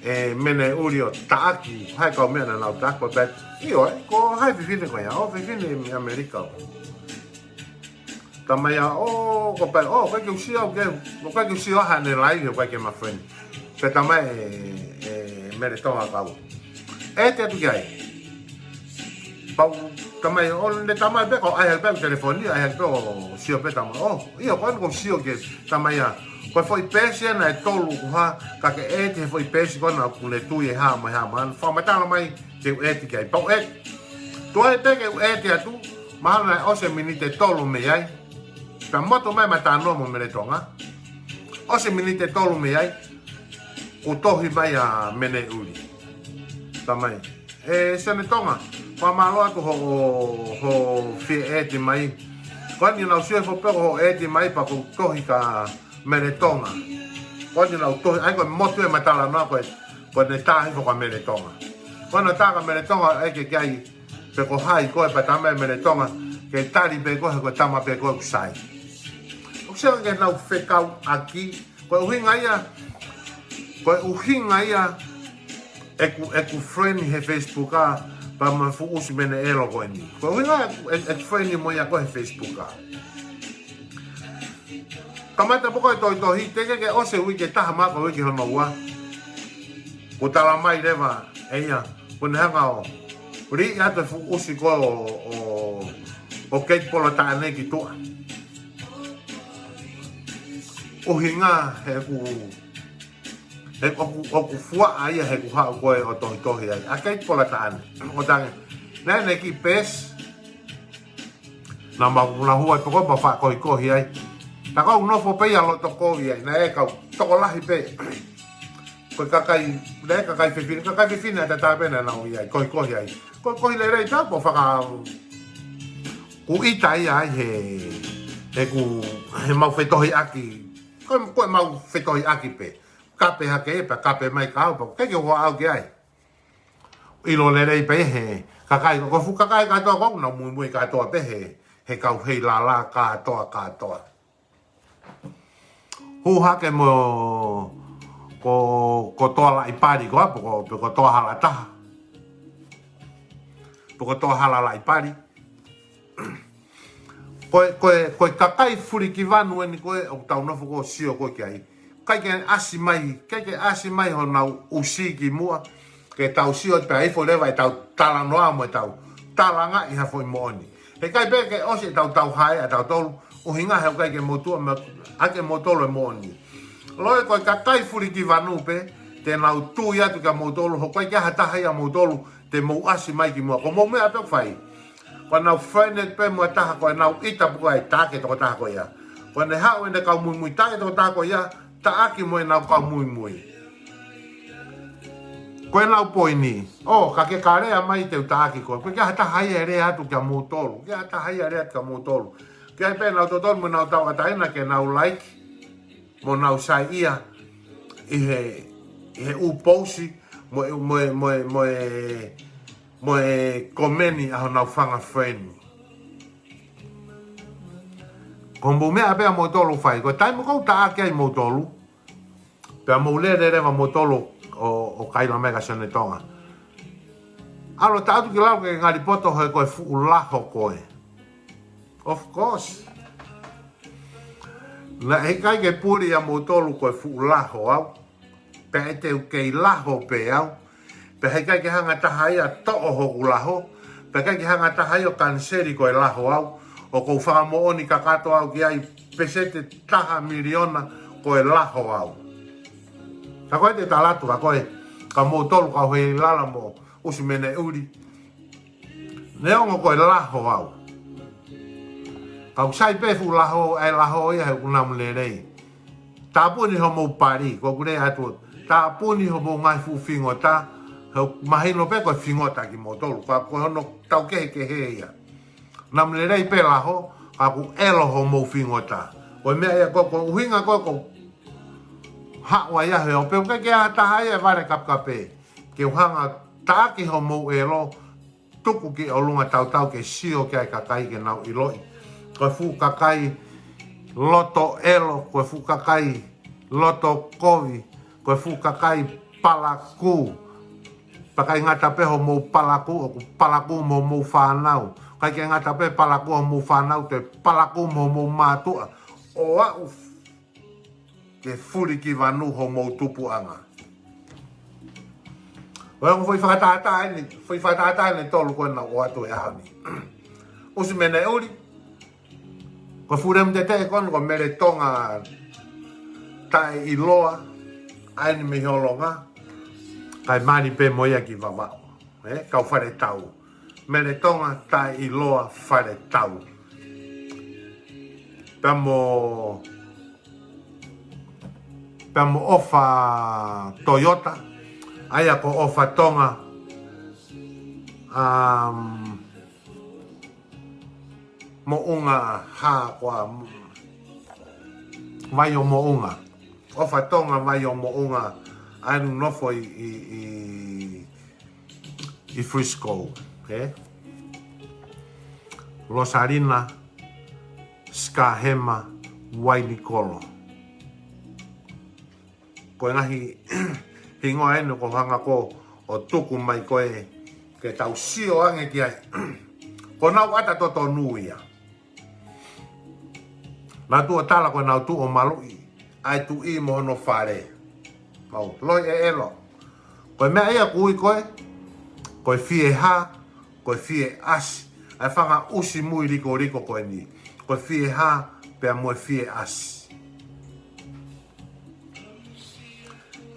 ʻe Meneʻuli ʻo taʻaki, hai kau meʻa naʻa nau taʻaki, pea, ʻio, ē, ko hai fefine ko ia, ʻō, fefine mei ʻAmelika. Talamai ʻe ia, ʻō, ko pē, ʻō, ʻikai ke u sio, ke, ʻikai ke u sio haʻane live, ʻikai ke ma friend. Pea talamai ʻe, ʻe Meletonga kau, ʻeeti atu ki ai. Pea u talamai, ʻō, ne talamai pē, ko e ʻai hake pē ʻeku telefoni, ʻai hake pē ʻo sio pē, talamai, ʻō, ʻio, ko eni ʻoku ou sio ki ai, talamai ʻe ia, ko e foʻi peesi ena ʻe tolu ʻoku hā, ka ke ʻeeti he foʻi peesi ko ena ʻoku ne tui ʻe hā mo e hā, mo e hā, fakamatala mai ke u ʻeeti ki ai, pea u ʻeeti. Tuai pē ke u ʻeeti atu, mahalo naʻe ʻosi e miniti ʻe tolu mei ai, pea motu mai ma talanoa mo Meletonga. ʻOsi e miniti ʻe tolu mei ai, kuo tohi mai ʻa Meneʻuli. Talamai, ʻe Sione Tonga, fakamālō atu hoʻo, hoʻo fie ʻeeti mai. Ko eni naʻa ku sio hifo pē ko hoʻo ʻeeti mai pea kuo tohi kia Meletonga. Ko eni naʻa ku tohi, ʻa ia ko e motu e ma talanoa ko ē, ko ʻene tā hifo kia Meletonga. Ko ʻene tā kia Meletonga, ʻeke ki ai pe ko hai koe, pea talamai ʻe Meletonga ke tali pē koe, he ko e tama pē koe ʻoku sai. ʻOku sai ke nau fekauʻaki, ko e ʻuhinga ia, ko e ʻuhinga ia ʻeku, ʻeku friend he Facebook ʻa, pea mo e fuʻu ʻusi Meneʻelo ko eni. Ko e ʻuhinga ʻeku, ʻeku friend mo ia ko ē he Facebook ʻa. Kamata pē ko e tohitohi, teʻeki ke ʻosi e uike ʻe taha mahalo ko e uike hono ua, kuo talamai leva ʻe ia, kuo ne hanga ʻo liʻaki atu e fuʻu ʻusi ko ē ʻo, ʻo, ʻo Keiti Polataʻane ki tuʻa. ʻUhinga he ʻoku, he ʻoku, ʻoku fuaʻa ia he ʻoku haʻu ko ē ʻo tohitohi ai ʻa Keiti Polataʻane. ʻO tangi, naʻe ne ki pes, naʻa mau lāhua pē ko ē pea faʻa kohikohi ai. Tā ko ʻeku nofo pē ia loto kovi ai, naʻe kau tokolahi pē. Ko e kakai, naʻe kakai fefine, kakai fefine ʻataʻatā pē naʻa nau ʻi ai, kohikohi ai. Ko e kohi lelei tā pea faka, kuo ʻita ia ai he, he ʻoku, he mau fetohiʻaki. Ko e, ko e mau fetohiʻaki pē. Kape hake pea kape mai kia au pea ʻikai ke u ʻalu ki ai. ʻIlo lelei pē he kakai, ko e fuʻu kakai kātoa ko ē ʻoku nau muimui kātoa pē he, he kau Heilala kātoa, kātoa. Hū hake mo ko, ko Toa Laʻipali ko ē, pe ko, pe ko Toa Halataha. Pe ko Toa Hala Laʻipali. Ko e, ko e, ko e kakai Fulikivanu eni ko ē ʻoku tau nofo ko ē ʻo sio ko ē ki ai. ʻIkai ke ʻasi mai, ʻikai ke ʻasi mai honau ʻusi ki muʻa, ke tau sio pē ai foʻi leva ʻetau talanoa mo ʻetau talangaʻi ha foʻi moʻoni. He ʻikai pē ke ʻosi ʻetau tauhae ʻatautolu, ʻuhinga he ʻoku ʻikai ke mou tuʻu mai ʻaki ʻe moutolu e moʻoni. Loi ko e kakai Fulikivanu pē, te nau tui atu kia moutolu, he ʻoku ʻikai ke ʻi ai ha taha ia ʻa moutolu te mou ʻasi mai ki muʻa. Ko hoʻomou meʻa pē ʻoku fai. Ko ʻenau friend pē mo e taha ko ē naʻe ʻita pē ko ē ʻa e taʻaki e tokotaha ko ia. Ko ʻene haʻu ʻene kau muimui taʻaki e tokotaha ko ia, taʻaki mo ʻenau kau muimui. Ko ʻenau poini. ʻŌ, ka ke ka lea mai te u taʻaki koe. ʻOku ʻikai ha taha ia ʻe lea atu kia moutolu. ʻIkai ha taha ia ʻe lea atu kia moutolu. ʻIkai pē ʻenau totonu mo ʻenau tauʻatāina ke nau like mo nau saiʻia ʻi he, ʻi he ʻū pousi mo e, mo e, mo e, mo e, mo e komeni ʻa honau fanga friend. Ko hoʻomou meʻa pē ʻa moutolu ʻoku fai. Ko e taimi ʻoku ou taʻaki ai moutolu, pea mou lele leva moutolu ʻo, ʻo kaila mai kia Sione Tonga. ʻAlu atu ki lalo ke ngali poto he ko e fuʻu laho koe. Of course. Naʻe ʻikai ke puli ʻa moutolu ko e fuʻu laho au. Pea ʻe te u kei laho pē au. Pea heʻikai ke hanga taha ia ʻo toʻo hoku laho. Pea ʻikai ke hanga taha ia ʻo kaniseli ko e laho au. ʻOku ou fakamoʻoni kakato au ki ai, peseti ʻe taha miliona ko e laho au. Ka ko e te tala atu ka ko e, kia moutolu kau Heilala mo, ʻUsi Meneʻuli. Neongo ko e laho au, ka ʻoku sai pē fuʻu laho, ʻa e laho ia he ʻoku namu lelei. Tāpuni homou pali, ko ʻeku lea atu. Tāpuni homou ngaahi fuʻu fingota, he ʻoku mahino pē ko e fingota kimoutolu, ka ko hono tau kehekehe ia. Namu lelei pē laho, ka ʻoku ʻelo homou fingota. Ko e meʻa ia ko, ko e ʻuhinga ko, ko haʻu ai ʻa e ope, ʻoku ʻikai ke ʻi ai ha taha ia ʻe vale kapekape. Ke u hanga taʻaki homou ʻelo, tuku ki ʻolunga tautau ke sio ki ai kakai ke nau ʻiloʻi. Ko e fuʻu kakai loto ʻelo, ko e fuʻu kakai loto kovi, ko e fuʻu kakai palakū. Pea ʻikai ngata pē homou palakū, ʻoku palakū mo homou fānau. ʻIkai ke ngata pē palakū homou fānau, toe palakū mo homou mātuʻa. ʻO aʻu ke fuli ki vanu homou tupuʻanga. ʻOku ou foʻi fakatātā eni, foʻi fakatātā eni tolu ko ena ʻoku ʻoatu he ʻaho ni. ʻUsi Meneʻuli, ko e fuʻu lemu teteʻe ko ena ko Mele Tonga Taʻeʻiloa, ʻa eni mei Holonga, kae mali pē mo ia ki Vavaʻu. ʻE, kau Faletau. Mele Tonga Taʻeʻiloa Faletau. Pea mo, pea mo ʻOfa Toyota, ʻa ia ko ʻOfa Tonga, um, Moʻunga Hā ko ā, Vai ʻo Moʻunga. ʻOfa Tonga Vai ʻo Moʻunga, ʻa eni nofo ʻi, ʻi, ʻi, ʻi Frisco, ē? Losalina, Sikahema, Vainikolo. Ko e ngaahi hingoa eni ʻoku ou hanga ko ē ʻo tuku mai ko ē ke tau sio ange ki ai. Ko honau ʻata totonu ia. Naʻa tuʻu ʻo tala ko ʻenau tuʻu ʻo maluʻi ʻa e tuʻi mo hono fale. Mau, loi ʻe ʻelo. Ko e meʻa ia ʻoku ui ko ē, ko e fiehā, ko e fie ʻasi. ʻA e fanga ʻusi mui likoliko ko eni. Ko e fiehā, pea mo e fie ʻasi.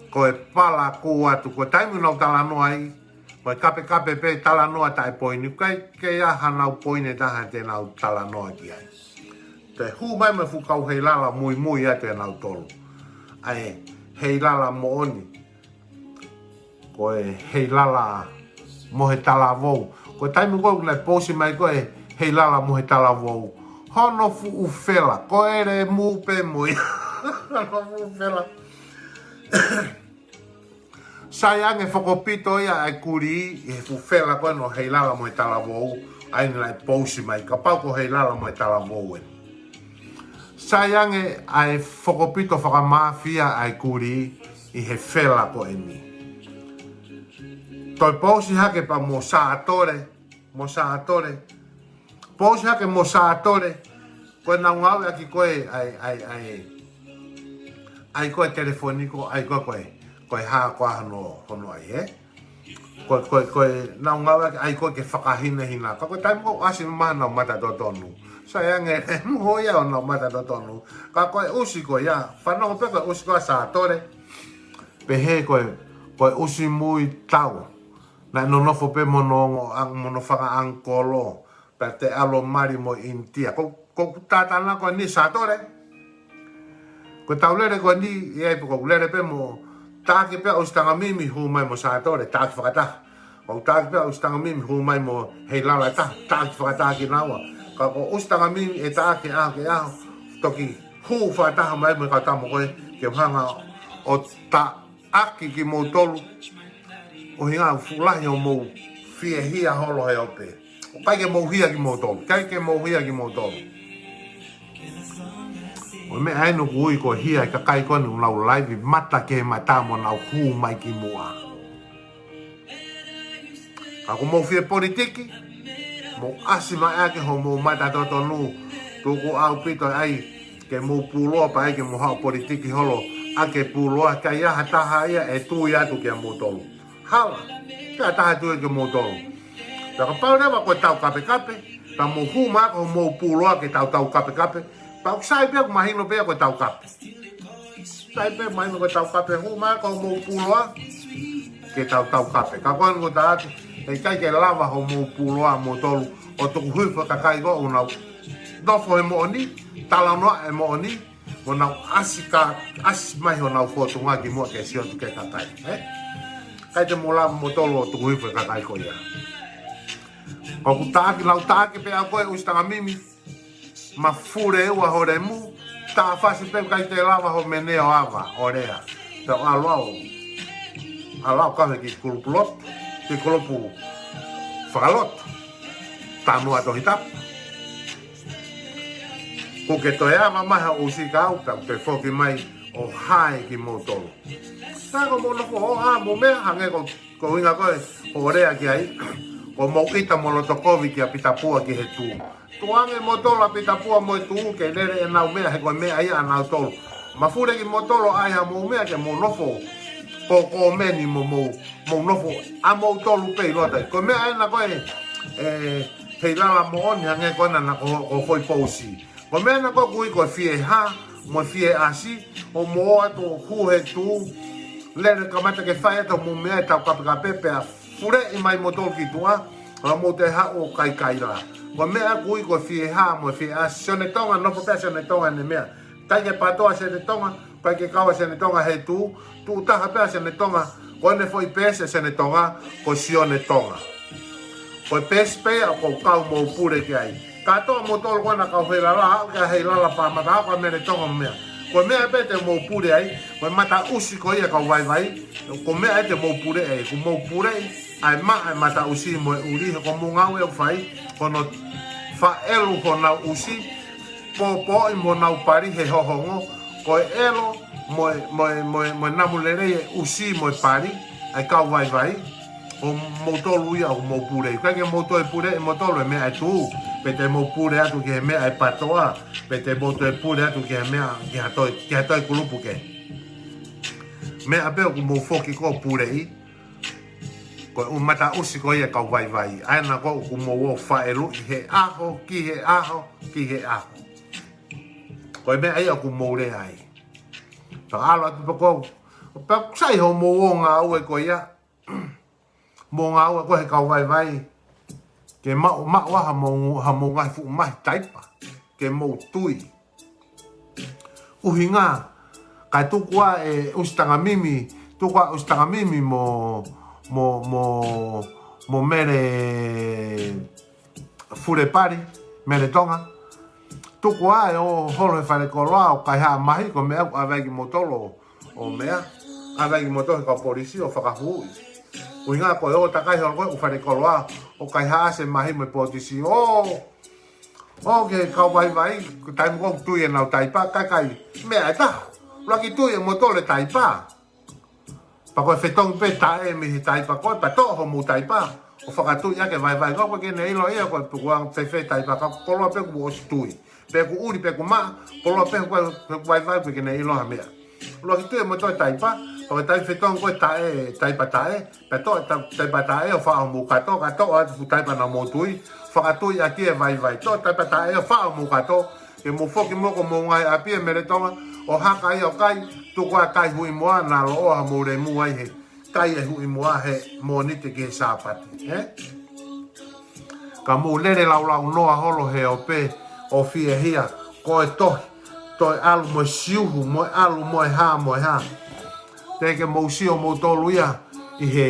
Ko e palakū atu, ko e taimi ʻoku nau talanoa ai, ko e kapekape pē talanoa taʻe poini, ʻikai ke ʻi ai hanau poini ʻe taha te nau talanoa ki ai. Toe hū mai mo e fuʻu kau heilala muimui atu ʻenau tolu. ʻA e heilala moʻoni, ko e heilala mo e talavou. Ko e taimi ko ē naʻe pousi mai ko ē heilala mo e talavou, hono fuʻu fela, ko e lemu pē mo ia. Hono fuʻu fela. Sai ange fokopito ia ʻa e kulī ʻi he fuʻu fela ko ē ʻo heilala mo e talavou, ʻa eni naʻe pousi mai, kapau ko heilala mo e talavou eni. Sai ange ʻa e fokopito fakamāfia ʻa e kulī ʻi he fela ko eni. Toe pousi hake pea mo Sātole, mo Sātole. Pousi hake mo Sātole, ko ʻenau ngāueʻaki ko ē ʻa e, ʻa e, ʻa e, ʻa e ko e telefoniko, ʻa e ko e, ko e, ko e hā ko ā hono, hono ʻai, ē? Ko e, ko e, ko ʻenau ngāueʻaki ʻa e ko e ke fakahinehina. Ka ko e taimi ko ē ʻoku ʻasi mai honau mata totonu. Sai ange e moho ia honau mata totonu. Ka ko e ʻusi ko ia, fanongo pē ko e ʻusi ko ē ʻa Sātole. Pehē ko e, ko e ʻusi mui tau. Naʻe nonofo pē mo hono ongo, ang-, mo hono fanga ʻangikolo. Pea toe ʻalu ʻo mali mo ʻInitia. Ko, ko ʻeku tātana ko eni Sātole. Ko ʻetau lele ko eni, ʻi ai pē ko ʻeku lele pē mo taʻaki pē ʻa ʻUsitangimimi hū mai mo Sātole, taʻaki fakataha. Ko ʻeku taʻaki pē ʻa ʻUsitangimimi hū mai mo heilala ʻe taha, taʻaki fakataha kinaua. Ka ko ʻUsitangimimi ʻe taʻaki ʻaho ki he ʻaho, toki hū fakataha mai mo e kau tama ko ē, ke u hanga ʻo taʻaki kimoutolu, ʻuhinga ʻoku fuʻu lahi hoʻomou fiehia holo he ope. ʻOku ʻikai ke mou hia kimoutolu, ʻikai ke mou hia kimoutolu. Ko e meʻa eni ʻoku ui ko e hia ʻa e kakai ko eni ʻoku nau laivi mata ki he mata mo nau hū mai ki muʻa. Ka ʻoku mou fie politiki, mou ʻasi mai ʻaki hoʻomou mata totonu, tuku ʻaupito ai ke mou puloa pea ʻai ke mou haʻu ʻo politiki holo, ʻa ke puloa, ʻikai ha taha ia ʻe tui atu kia moutolu. Hala, ʻikai ha taha ʻe tui kia moutolu. Pea kapau leva ko e taukapekape, pea mou hū mai ʻaki hoʻomou puloa ke tau taukapekape, pea ʻoku sai pē ʻoku mahino pē ia ko e taukape. Sai pē mahino ko e taukape, hū mai ʻaki hoʻomou puloa. ke tau taukape. Ka ko eni ʻoku ou tala atu, heʻikai ke lava hoʻomou puloa moutolu ʻo tuku hifo e kakai ko ē ʻoku nau nofo he moʻoni, talanoa e moʻoni, mo nau ʻasi ka, ʻasi mai honau fōtunga ki muʻa ke sio atu ki he kakai, ē? ʻIkai te mou lava moutolu ʻo tuku hifo e kakai ko ia. ʻOku ou taʻaki, lau taʻaki pē ʻa koe ʻusi tangamimi, mafule ua ho lemu, taʻafasi pē ʻikai te lava ho mene ʻo ava, ʻo lea. Te u ʻalu au, ʻalu au kau he kiʻi kulupu lotu, kiʻi kulupu fakalotu, Tanuʻa Tohitapu. Kuo ke toe ava mai ha ʻusi kau, pea u toe foki mai ʻo hae kimoutolu. Ka ko mou nofo ʻo ʻā mou meʻa, hangē ko, ko e ʻuhinga ko ē hoʻo lea ki ai, ko mou ʻita mo loto kovi kia Pita Pua ki he tū. Tukuange moutolu ʻa Pita Pua mo e tū ke lele ʻenau meʻa, he ko e meʻa ia ʻanautolu. Mafule kimoutolu ʻai haʻamou meʻa ke mou nofo ko, ko meni mo mou, mou nofo ʻa moutolu pē ʻi loto. Ko e meʻa ena ko ē, ē, he ʻi lala moʻoni hangē ko ena naʻa ko, ko e foʻi pousi. Ko e meʻa ena ko ē ʻoku ui ko e fie hā mo e fie ʻasi, ʻo mou ō atu ʻo hū he tū, lele kamata ke fai atu hoʻomou meʻa ʻi he taukapekape pea fuleʻi mai moutolu ki tuʻa, ʻo mou toe haʻu ʻo kaikaila. Ko e meʻa ʻoku ui ko e fie hā mo e fie ʻasi. Sione Tonga, nofo pē ʻa Sione Tonga ʻene meʻa. ʻIkai ke pātoa ʻa Sione Tonga, ʻikai ke kau ʻa Sione Tonga he tū, tuʻu taha pē ʻa Sione Tonga, ko ʻene foʻi peesi ʻa Sione Tonga, ko Sione Tonga. Ko e peesi pē ia ʻoku ou kau mo pule ki ai. Kātoa moutolu ko ena kau he ʻi lala, aʻu ki he ʻi lala pā mata, aʻu ki he Mele Tonga mo meʻa. Ko e meʻa pē te mou pule ai, ko e mataʻusi ko ia kau vaivai, ko e meʻa ia te mou pule ai, ʻoku mou pule ai, ʻa e maʻa e mataʻusi mo e ʻuli, he ko hoʻomou ngāue ʻoku fai, ko hono faʻelu honau ʻusi, pōpōʻi mo nau pali he hohongo, ko e ʻelo mo e, mo e, mo e, mo e namu lelei e ʻusi mo e pali, ʻa e kau vaivai, ʻo moutolu ia ʻoku mou pule. ʻIkai ke mou toe pule ʻe moutolu e meʻa ʻe tū, pe te mou pule atu ki he meʻa ʻe pātoa, pe te mou toe pule atu ki he meʻa, ki ha toe, ki ha toe kulupu kehe. Meʻa pē ʻoku mou foki ko ē ʻo puleʻi, ko e ʻū mataʻusi ko ia kau vaivai. ʻA ena ko ē ʻoku mou ō ʻo faʻeluʻi he ʻaho, ki he ʻaho, ki he ʻaho. Ko e meʻa ia ʻoku mou lea ai. Pea ʻalu atu pē ko ē, pea sai hoʻomou ō ngāue ko ia. Mou ngāue ko ē he kau vaivai. Ke maʻu, maʻu ʻa haʻamou, haʻamou ngaahi fuʻu mahi taipa. Ke mou tui. ʻUhinga, kae tuku ā ʻe ʻusi tangamimi, tuku ā ʻusi tangamimi mo, mo, mo, mo Mele Fulepali, Mele Tonga. Tuku ā ʻo holo he falekoloa ʻo kaihaʻa mahi, ko e meʻa ʻoku ʻave ai kimoutolu ʻo meʻa, ʻave ai kimoutolu he kau polisi ʻo fakahuhuʻi. ʻUhinga ko e ō takai holo ko ē ʻo falekoloa ʻo kaihaʻasi e mahi mo e potisi ʻo, ʻo ki he kau vaivai, ko e taimi ko ē ʻoku tui ʻenau taipa, kakai, meʻa ʻe taha. ʻUluaki tui ʻe moutolu e taipa. Pea ko e fetongi pē taʻe mei he taipa ko ē, pea toʻo hoʻomou taipa ʻo fakatui ʻaki e vaivai ko ē, ʻoku ʻikai ke ne ʻilo ia ko e tukuange fēfē taipa, ka koloa pē kuo ʻosi tui. Pe ʻoku ʻuli pe ʻoku maʻa, koloa pē ko e, ko e vaivai ʻoku ʻikai ke ne ʻilo ha meʻa. ʻUluaki tui ʻe moutolu e taipa, pea ko e taimi fetongi ko ē taʻe, taipa taʻe, pea toʻo e ta-, taipa taʻe ʻo faʻo hoʻomou kato, kae toʻo atu e fuʻu taipa naʻa mou tui, fakatui ʻaki e vaivai. Toʻo e taipa taʻe ʻo faʻo hoʻomou kato, ke mou foki mo ko hoʻomou ngaahi ʻapi ʻe Mele Tonga, ʻo haka ia ʻo kai, tuku ā e kai huʻimoa, naʻa loʻo haʻamou lemu ai he kai e huʻimoa he Mōnite ki he Sāpate, ē? Ka mou lele laulaunoa holo he ope ʻo fiehia, ko e tohi, toe ʻalu mo e siuhu, mo e ʻalu mo e hā, mo e hā. Teʻeki ke mou sio moutolu ia ʻi he,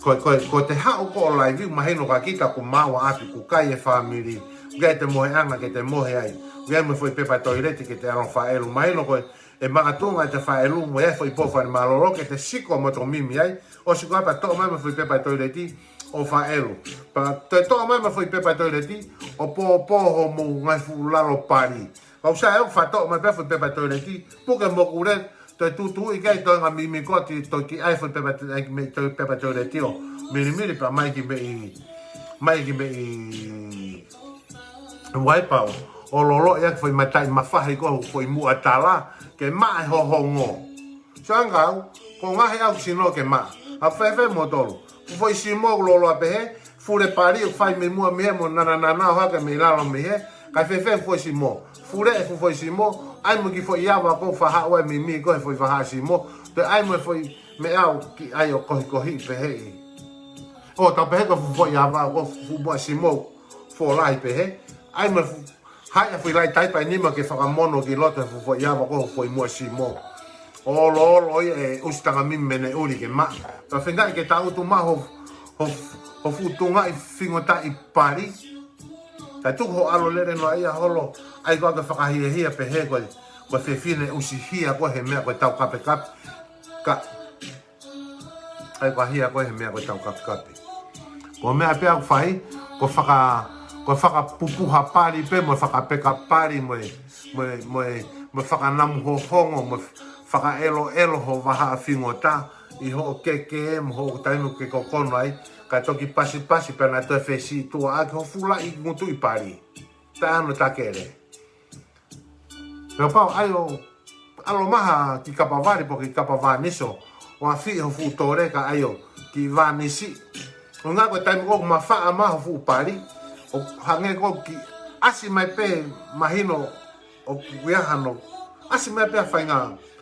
ko, ko, ko ʻete haʻu ko ē ʻo laivi, mahino kia kita ʻoku maau ʻa ʻapi, ʻoku kai e fāmili, ʻoku ʻi ai ʻete mohenga ke te mohe ai, ʻoku ʻi ai mo e foʻi pepa toileti ke te ʻalu ʻo faʻelu, mahino ko e, ʻe makatuʻunga ʻete faʻelu mo e foʻi pō falemālōlō ke te siko mo tomimi ai, ʻosi ko ia pea toʻo mai mo e foʻi pepa toileti ʻo faʻelu. Pea toe toʻo mai mo e foʻi pepa toileti ʻo pōpō hoʻomou ngaahi fuʻu lalo pali. Kau sai ʻoku faʻa toʻo mai pē foʻi pepa toileti, puke mo kule, toe tūtuuʻi ki ai e toenga mimi ko ē, toe kiʻi ʻai foʻi pepa to-, ʻai ki mei toe pepa toileti ʻo milimili pea mai ki mei, mai ki mei waipa ʻo loloʻi ʻaki e foʻi mataʻi mafahi ko ē, foʻi muʻa tala, ke maʻa e hohongo. Sio ange au, ko e ngaahi ʻaku sino ke maʻa. ʻA fēfē moutolu? Fuʻu foʻi simo ʻoku lōloa pehē, fule pali ʻoku fai mei muʻa mei hē mo nananana ʻo hake mei lalo mei hē, kae fēfē fuʻu foʻi simo? Fule e fuʻu foʻi simo, ʻai mo e kiʻi foʻi ava ko ē ʻoku faʻa haʻu ai e mimi ko ē he foʻi vahaʻa simo, toe ʻai mo e foʻi meʻa ʻoku ʻi ai ʻo kohikohi pehē ʻi. ʻO tau pehē ko e fuʻu foʻi ava ko e fuʻu muʻa simo, fuʻu lahi pehē. ʻAi mo e fuʻu, hai ʻa e fuʻu laʻi taipa ʻe nima ke fakamono ki loto he fuʻu foʻi ava ko e fuʻu foʻi muʻa simo. ʻO oloolo ia ʻe ʻusi tangata mei mene ʻuli ke maʻa. Ka fengaʻi ke tau tuʻu mai ho, ho, ho fuʻu tungaʻi fingotaʻi pali. Kae tuku ho ʻalo lele noa ia holo, ʻai koā ke fakahiahia pehē ko e, ko e fefine ʻusi hia ko e he meʻa ko e tau kapekape. Ka, ʻai koā hia ko e he meʻa ko e tau kapekape. Ko e meʻa pē ʻoku fai, ko e faka, ko e fakapupuha pali pē, mo e fakapeka pali, mo e, mo e, mo e, mo e fakanamu hohongo, mo e fakaʻeloʻelo ho vahaʻa fingota, ʻi hoʻo keke, mo hoʻo taimi ke kokono ai, kae toki pasipasi pē naʻa toe fesi tuʻa ʻaki ho fuʻu laʻi ngutuʻi pali. Taʻe ʻi ai hano takele. Pea pau ʻai ʻo ʻalomaha ki kapavali pe ki kapavānisi ʻo afiʻi ho fuʻu tole kae ʻai ʻo kiʻi vānisi. ʻUhinga ko e taimi ko ē ʻoku mafaʻa mai ho fuʻu pali, ʻo hangē ko e kiʻi ʻasi mai pē mahino ʻoku ʻi ai hano ʻasi mai pē ha faʻahinga,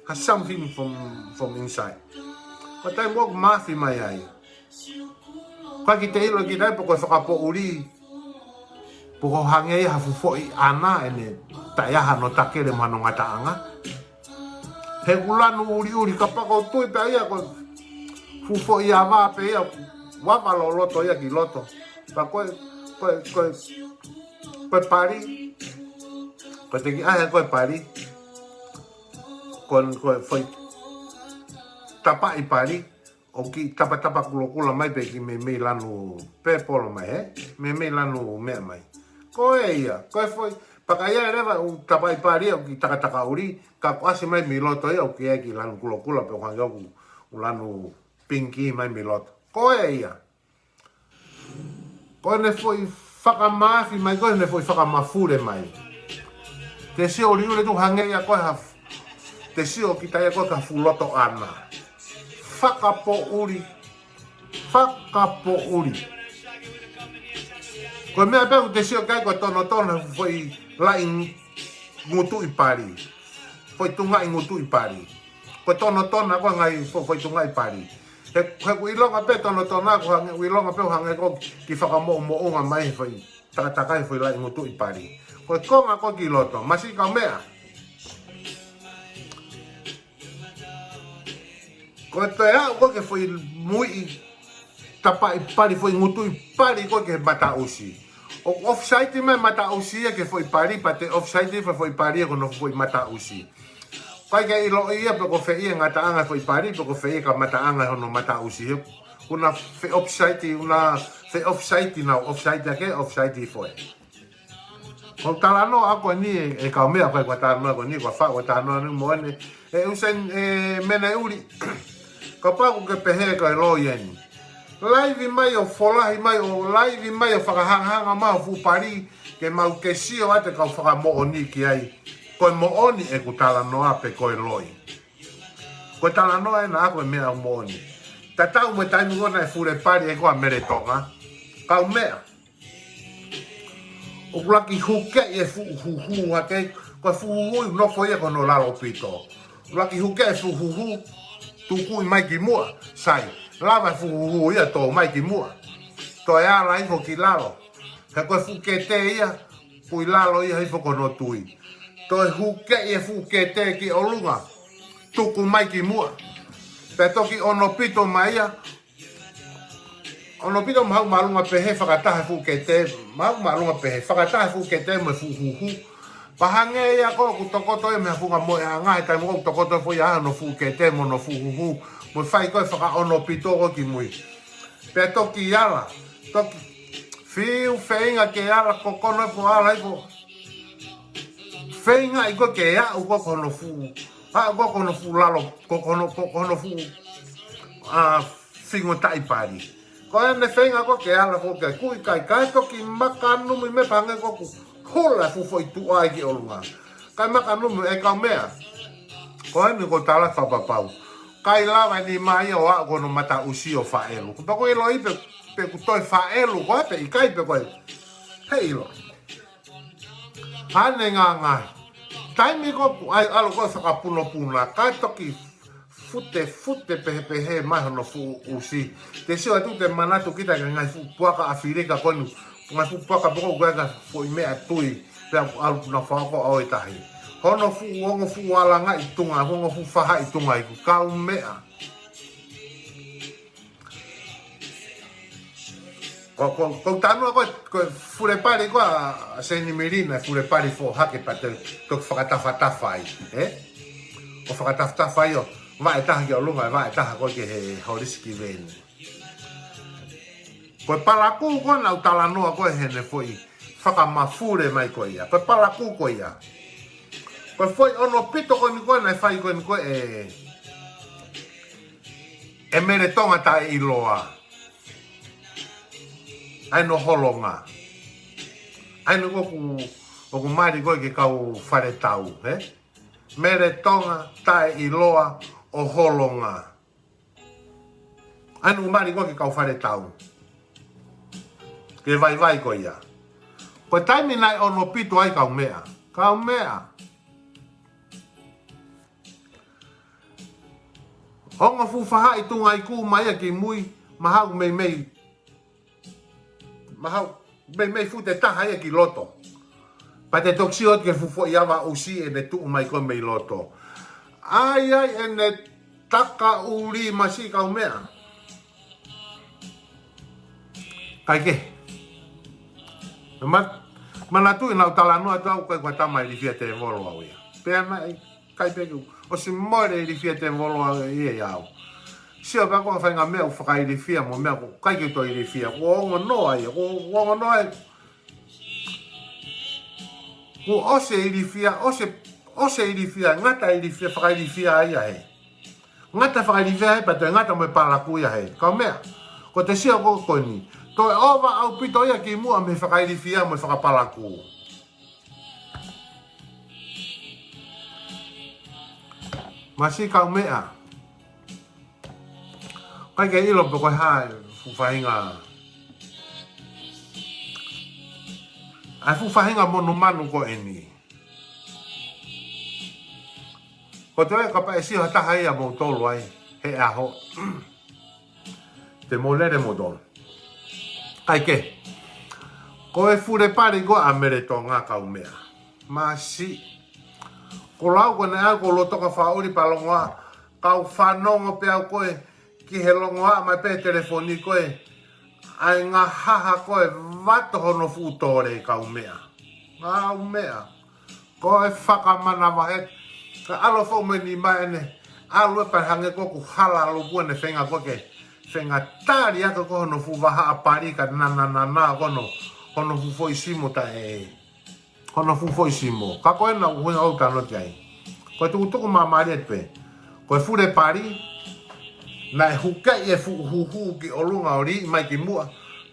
ha something from, from inside. Ko e taimi ko ē ʻoku mafi mai ai. Ko e kiʻi te ʻilo ki ai pe ko e fakapoʻuli, pe ko e hangē ia ha fuʻu foʻi ʻana ʻene taʻe ʻi ai hano takele mo hano ngataʻanga. He ʻoku lanu ʻuliʻuli kapau ʻoku tui pē ia ko e fuʻu foʻi ava pē ia, ava loloto ia ki loto. Pea ko e, ko e, ko e, ko e pali. Ko e te ki ʻahe ko e pali. Ko e, ko e foʻi tapaʻi pali. ʻOku kiʻi tapatapa kulokula mai pē kiʻi meimei lanu pēpolo mai, ē? Meimei lanu meʻa mai. Ko e ia, ko e foʻi, pea ka ʻi ai leva ʻū tapaʻi pali ia ʻoku kiʻi takataka ʻuli, ka ʻoku ʻasi mai mei loto ia ʻoku ʻi ai kiʻi lanu kulokula pe ʻoku hangē ʻoku lanu pinki mai mei loto. Ko e ia. Ko ʻene foʻi fakamāfi mai, ko ʻene foʻi fakamafule mai. Te sio ʻuliʻuli tuʻu hangē ia ko e ha f-, te sio kita ia ko e ka fuʻu loto ʻana. Fakapoʻuli. Fakapoʻuli. Ko e meʻa pē ʻoku te sio ki ai ko e tonotona foʻi laʻi ngutuʻi pali. Foʻi tungaʻi ngutuʻi pali. Ko e tonotona ko e ngaahi fo-, foʻi tungaʻi pali. He, he ʻoku ʻilonga pē tonotona, ʻoku hangē, ʻoku ʻilonga pē ʻoku hangē ko e kiʻi fakamoʻumoʻunga mai he foʻi takatakai foʻi laʻi ngutuʻi pali. Ko e konga ko ē ki loto, masiʻi kaumeʻa. Ko e toe aʻu ko ē ki he foʻi muiʻi tapaʻi pali, foʻi ngutuʻi pali ko ē ki he mataʻusi. ʻOku offside mai mataʻusi ia ki he foʻi pali, pea toe offside foʻi, foʻi pali ia ko hono foʻi mataʻusi. ʻIkai ke ʻiloʻi ia pe ko fē ia e ngataʻanga foʻi pali, pe ko fē ia e kamataʻanga hono mataʻusi. He ʻoku na fe offside, ʻoku na fe offside nau, offside ake, offside foʻi. Ko e talanoa ko eni ʻe, ʻe kaumeʻa ko e, ko e talanoa ko eni, ko e faʻu ko e talanoa ni mo ʻene, ʻe ʻusi ʻe, ʻe mene ʻuli. Kapau ʻoku ke pehē ko e loi eni. Laivi mai ʻo folahi mai, ʻo laivi mai ʻo fakahangahanga mai ho fuʻu pali, ke mau ke sio atu kau fakamoʻoni ki ai. Ko e moʻoni ʻeku talanoa pe ko e loi. Ko e talanoa ena ko e meʻa ʻoku moʻoni. Tatau mo e taimi ko ē naʻe fule pali ʻe koe ʻa Mele Tonga. Kaumeʻa. ʻOku laki hukeʻi e fuʻu huhu hake, ko e fuʻu huhu ʻoku nofo ia ko hono lalo pito. ʻOku laki hukeʻi e fuʻu huhu, tukuʻi mai ki muʻa, sai. Lava e fuʻu huhu ia tō mai ki muʻa. Toe ala hifo ki lalo. He ko e fuʻu kete ia, ʻoku ʻi lalo ia hifo ko hono tui. Toe hukeʻi e fuʻu kete ki ʻolunga, tuku mai ki muʻa. Pea toki ʻono pito mai ia, ʻono pito maʻu māʻolunga pehē fakataha e fuʻu kete, maʻu māʻolunga pehē fakataha e fuʻu kete mo e fuʻu huhu. Pea hangē ia ko ē ʻoku tokoto ia mei ha funga moʻeʻanga, he taimi ko ē ʻoku tokoto foʻi ʻa hono fuʻu kete mo hono fuʻu huhu, mo fai ko ē fakaʻono pito ko ē ki mui. Pea toki ala, toki fiu feinga ke ala, ko kono e po ala i po. Feinga ʻi ko ē ke aʻu ko ē ko hono fuʻu, aʻu ko ē ko hono fuʻu lalo, ko hono, ko hono fuʻu, ʻa, fingotaʻi pali. Ko ʻene feinga ko ē ke ala ko ē ke kuʻi kai, kae toki makanumi mai pē hangē ko ʻoku hula fuʻu foʻi tuʻa ia ki ʻolunga. Kae makanumi ʻe kaumeʻa. Ko eni ko e tala fakapapau. ʻIkai lava e nima ia ʻo aʻu ko hono mataʻusi ʻo faʻelu. Ko e pea ʻoku ʻiloʻi pē, pe ʻoku toe faʻelu, ko e pē ʻikai pe ko e. Heiʻilo. Hane ngāngā. Taimi ko ē ʻoku ʻai ʻalu ko ē fakapunopuna, kae toki fute, fute pehē pehē mai hono fuʻu ʻusi. Te sio atu te manatu kita ki he ngaahi fuʻu puaka ʻAfilika ko eni, ngaahi fuʻu puaka poko ko e ngaahi foʻi meʻa tui, pea ʻalu na fako ʻo e tahi. Hono fuʻu ongo fuʻu alangaʻi tunga, ongo fuʻu fahaʻi tunga iku, kaumeʻa. Ko, ko, ko talanoa ko, ko e fule pali ko ē ʻa Seinimili naʻe fule pali foʻou hake pea toe, toe fakatafatafa ai, ē? ʻO fakatafatafa ai ʻo vaʻe taha ki ʻolunga, ʻe vaʻe taha ko ē ki he holisi ki veni. Ko e palakū ko ē naʻa ku talanoa ko ē heʻene foʻi fakamafule mai ko ia. Ko e palakū ko ia. Ko e foʻi ʻono pito ko eni ko ē naʻe fai ko eni ko ē ʻe, ʻe Mele Tonga taʻeʻiloa. ʻA eni ʻo Holonga. ʻA eni ko ē ʻoku, ʻoku mali ko ē ki he kau Faletau, ē? Mele Tonga taʻeʻiloa ʻo Holonga. ʻA eni ʻoku mali ko ē ki he kau Faletau. Ki he vaivai ko ia. Ko e taimi naʻe ʻono pito ai kaumeʻa. Kaumeʻa. Ongo fuʻu fahaʻi tunga iku mai ia ki mui, mahalo meimei, mahalo meimei fute taha ia ki loto. Pea te toki sio atu ki he fuʻu foʻi ava ʻusi ʻene tuʻu mai ko ē mei loto. ʻAi, ʻai ʻene taka ʻuli masi kaumeʻa. Kae kehe. Ma-, manatuʻi naʻa ku talanoa atu au ko e, ko e tama ilifia tēvolo au ia. Pea naʻe ʻikai pē ke u ʻosi moʻui ilifia tēvolo au ia ʻiate au. Sio pē ko e faʻahinga meʻa ʻoku fakailifia mo e meʻa ʻoku ʻikai ke toe ilifia. Kuo ongo noa ia, kuo, kuo ongo noa ia. Kuo ʻosi e ilifia, ʻosi, ʻosi e ilifia, ngata e ilifia, fakailifia ai ia he. Ngata fakailifia ai pea toe ngata mo e palakū ia he. Kaumeʻa. Ko e te sio ko ē ko eni. Toe ʻova ʻaupito ia ki muʻa mei he fakailifia mo e fakapalakū. Masi kaumeʻa. ʻIkai ke ʻilo pe ko e hā e fuʻu faʻahinga. ʻA e fuʻu faʻahinga monumanu ko eni. Ko e toe kapau ʻe sio ha taha ia moutolu ai, he ʻaho. Te mou lele moutolu. Kae kehe. Ko e fule pali ko ē ʻa Mele Tonga kaumeʻa. Masi. Ko lau ko ē naʻe ʻai ko e loto ka faʻuli pea longoaʻa. Kau fanongo pē au ko ē ki he longoaʻa mai pē telefoni ko ē. ʻAi ngahaha ko e vato hono fuʻu tole kaumeʻa. Kaumeʻa. Ko e fakamanavahē. Ka ʻalu foʻou mai ni mai ʻene. ʻAlu ē pea hangē ko ʻoku hala ʻalu ko ʻene feinga ko ē ke. Feinga tali ake ko hono fuʻu vahaʻa pali ka nananana ko hono. Hono fuʻu foʻi simo taʻe. Hono fuʻu foʻi simo. Ka ko ena ʻuhinga ʻoku ou talanoa ki ai. Ko e tukutuku māmālie pē. Ko e fule pali. Naʻe hukeʻi e fuʻu huhu ki ʻolunga ʻo liʻi mai ki muʻa.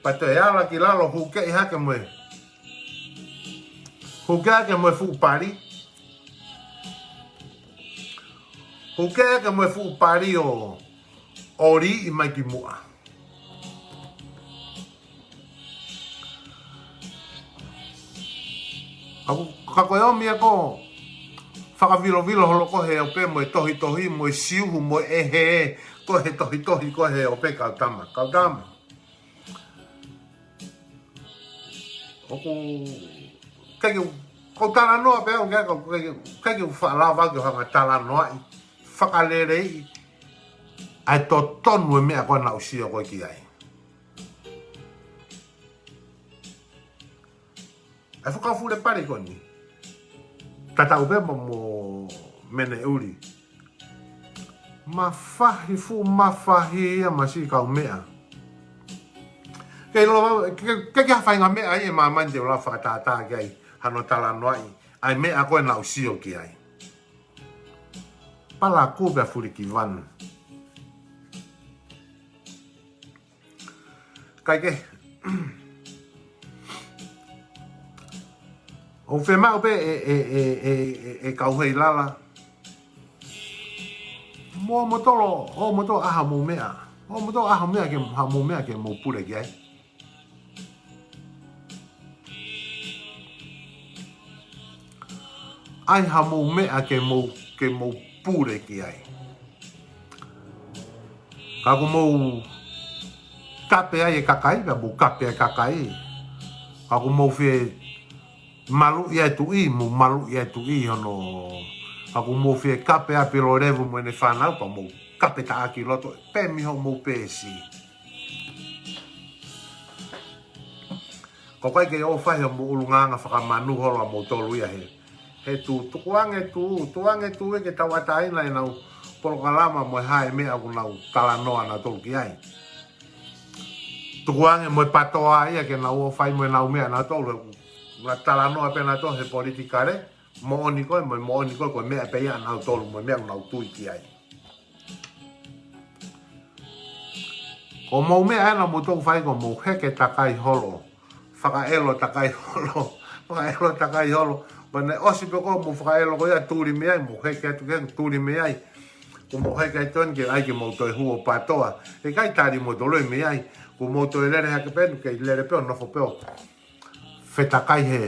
Pea toe ala ki lalo hukeʻi hake mo e. Hukeʻi hake mo e fuʻu pali. Hukeʻi hake mo e fuʻu pali ʻo, ʻo liʻi mai ki muʻa. Ka ko, ka ko e ʻomi ē ko e fakavilovilo holo ko ē he ope mo e tohitohi mo e siuhu mo e ʻehe, ko e tohitohi ko ē he ope kau tama. Kau tama. ʻOku, ʻikai ke u, ko e talanoa pē au ke, ʻikai ke, ʻikai ke u faʻa lava ke u hanga talanoaʻi, fakaleleiʻi, ʻa e totonu e meʻa ko ē naʻa ku sio ko ē ki ai. ʻA e fuʻu kau fule pali ko eni. Tatau pē mo, mo Meneʻuli. Mafahi fuʻu mafahi ia masi kaumeʻa. Ke ʻilo, ke, ke, ke ha faʻahinga meʻa ia ʻe māmani te u lava fakatātā ki ai, hano talanoaʻi, ʻa e meʻa ko ē naʻa ku sio ki ai. Palakū pea fulikivanu. Kae kehe. ʻOku fiemaʻu pē ʻe, ʻe, ʻe, ʻe, ʻe, ʻe kau Heilala. Mo, mo tolo, ʻo mo tolo ʻai ha mou meʻa. ʻO mo tolo ʻai ha meʻa ke, ha mou meʻa ke mou pule ki ai. ʻAi ha mou meʻa ke mou, ke mou pule ki ai. Ka ʻoku mou kape ai e kakai, pea mou kape ai e kakai. Ka ʻoku mou fie maluʻi ai e tuʻi, mou maluʻi ai e tuʻi hono. Ka ʻoku mou fie kape ai Pilolevu mo ʻene fānau, pea mou kape taʻaki loto, pē mei hoʻomou peesi. Ko e ʻikai ke ʻofa he ʻoku mou ʻulungaanga fakamanu holo ʻa moutolu ia he. He tu, tukuange tu, tuange tu e ke tauʻatāina ʻenau polokalama mo e hā e meʻa ʻoku nau talanoa nautolu ki ai. Tukuange mo e patoa ia ke nau ō fai mo ʻenau meʻa nautolu, he ʻoku nau talanoa pē nautolu he politikale, moʻoni ko ē, mo e moʻoni ko ē, ko e meʻa pē ia ʻanautolu, mo e meʻa ʻoku nau tui ki ai. Ko hoʻomou meʻa ena mou toki fai ko hoʻomou heke takai holo. Fakaʻelo takai holo. Fakaʻelo takai holo. Pea ne ʻosi pē ko hoʻomou fakaʻelo ko ia tuli mei ai, mou heke atu ke tuli mei ai. Kuo mou heke atu eni ke ʻai ke mou toe hū ʻo patoa. He ʻikai tali moutolu ia mei ai. Kuo mou toe lele hake pē eni, kei lele pē ʻo nofo pē ʻo fetakai he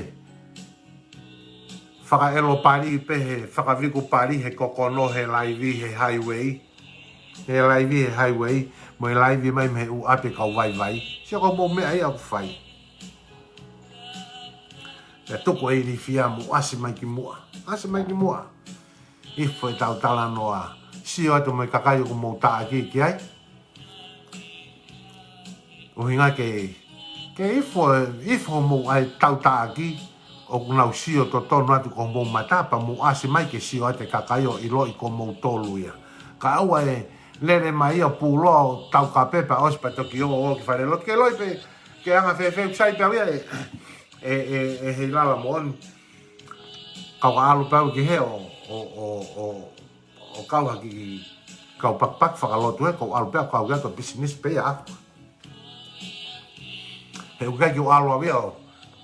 fakaʻelo pali pē he fakaviku pali he kokono he laivi he highway. He laivi he highway, mo e laivi mai mei he ʻū ʻapi kau vaivai. Sio ko hoʻomou meʻa ia ʻoku fai. Pea tuku e ilifia mo ʻasi mai ki muʻa. ʻAsi mai ki muʻa. ʻIfo ʻetau talanoa. Sio atu mo e kakai ʻoku mou taʻaki ki ai. ʻUhinga ke, ke ʻifo, ʻifo hoʻomou ʻai tau taʻaki, ʻoku nau sio totonu atu ki hoʻomou mata pea mou ʻasi mai ke sio atu e kakai ʻo ʻiloʻi ko moutolu ia. Kae ʻoua ʻe lele mai ia ʻo puloa ʻo tau kape pea ʻosi pea toki ō, ō ki falelotu ke ʻiloʻi pe ke anga fēfē ʻoku sai pē au ia e, e, e, e Heilala Moʻoni. Kau ka ʻalu pē au ki hē ʻo, ʻo, ʻo, ʻo, ʻo kau ha kiʻi kau pakipaki fakalotu he ʻoku ou ʻalu pē au kau ki ai ko e pisinisi pē ia ʻaʻaku. He ʻoku ʻikai ke u ʻalu au ia ʻo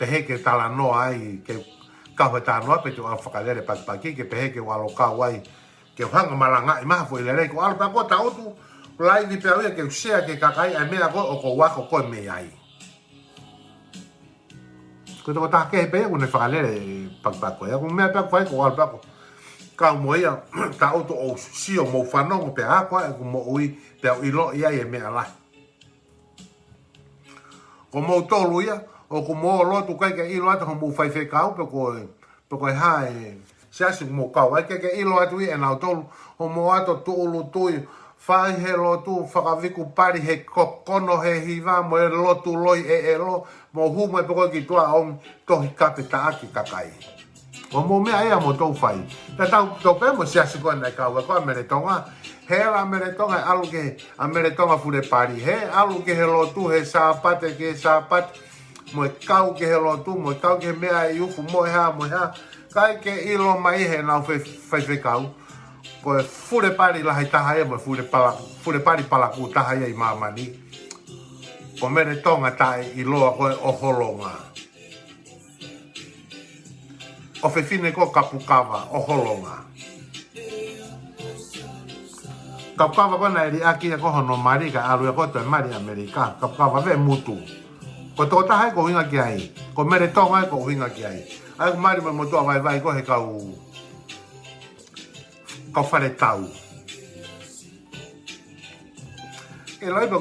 pehē ke talanoa ai, ke kau he talanoa pe te u ʻalu fakalele pakipaki, ke pehē ke u ʻalu kau ai, ke u hanga malangaʻi mai ha foʻi lelei, ko e ʻalu pē au ko e tautu, laivi pē au ia ke u sea ki he kakai ʻa e meʻa ko ē ʻoku ou ako ko ē mei ai. Ko e tokotaha kehe pē ia ʻoku ne fakalele pakipaki ko ia, ko e meʻa pē ʻoku fai ko e ʻalu pē au kau mo ia, tautu ʻo sio mo fanongo pea ako ʻeku moʻui pea u ʻiloʻi ai e meʻa lahi. Ko moutolu ia, ʻoku mou lotu ʻikai ke ʻilo atu hoʻomou faifekau pe ko e, pe ko e hā e siasi ʻoku mou kau ai, ʻikai ke ʻilo atu ia ʻe nautolu, hoʻomou ʻalu atu ʻo tuʻulutui, fai he lotu, fakaviku pali he kokono he hiva mo e lotu loi ʻeʻelo, mou hū mai pē ko ē ki tuʻa ʻo tohi kape taʻaki kakai. Ko hoʻomou meʻa ia mou toki fai. Pea tau, tau pē mo e siasi ko ē naʻe kau ai ko ē ʻa Mele Tonga. Hela ʻa Mele Tonga ʻe ʻalu ki he, ʻa Mele Tonga Fulepali. He ʻalu ki he lotu he Sāpate ki he Sāpate. Mo e kau ki he lotu, mo e kau ki he meʻa ʻi ʻufu, mo e hā, mo e hā. ʻIkai ke ʻilo mai heʻenau fai, faifekau. Ko e Fulepali lahi taha ia, mo e Fulepala, Fulepali palakū taha ia ʻi māmani. Ko Mele Tonga taʻeʻiloa ko ē ʻo Holonga. ʻO fefine ko Kapukava ʻo Holonga. Kapukava ko ē naʻe liʻaki ia ko hono mali kae ʻalu ia ko ē toe mali ʻAmelika. Kapukava Veʻemutu. Ko e tokotaha ia ʻoku ou ʻuhinga ki ai. Ko Mele Tonga ia ʻoku ou ʻuhinga ki ai. ʻA ia ʻoku mali mo e motuʻa vaivai ko ē he kau, kau fale tau. ʻE loi pe,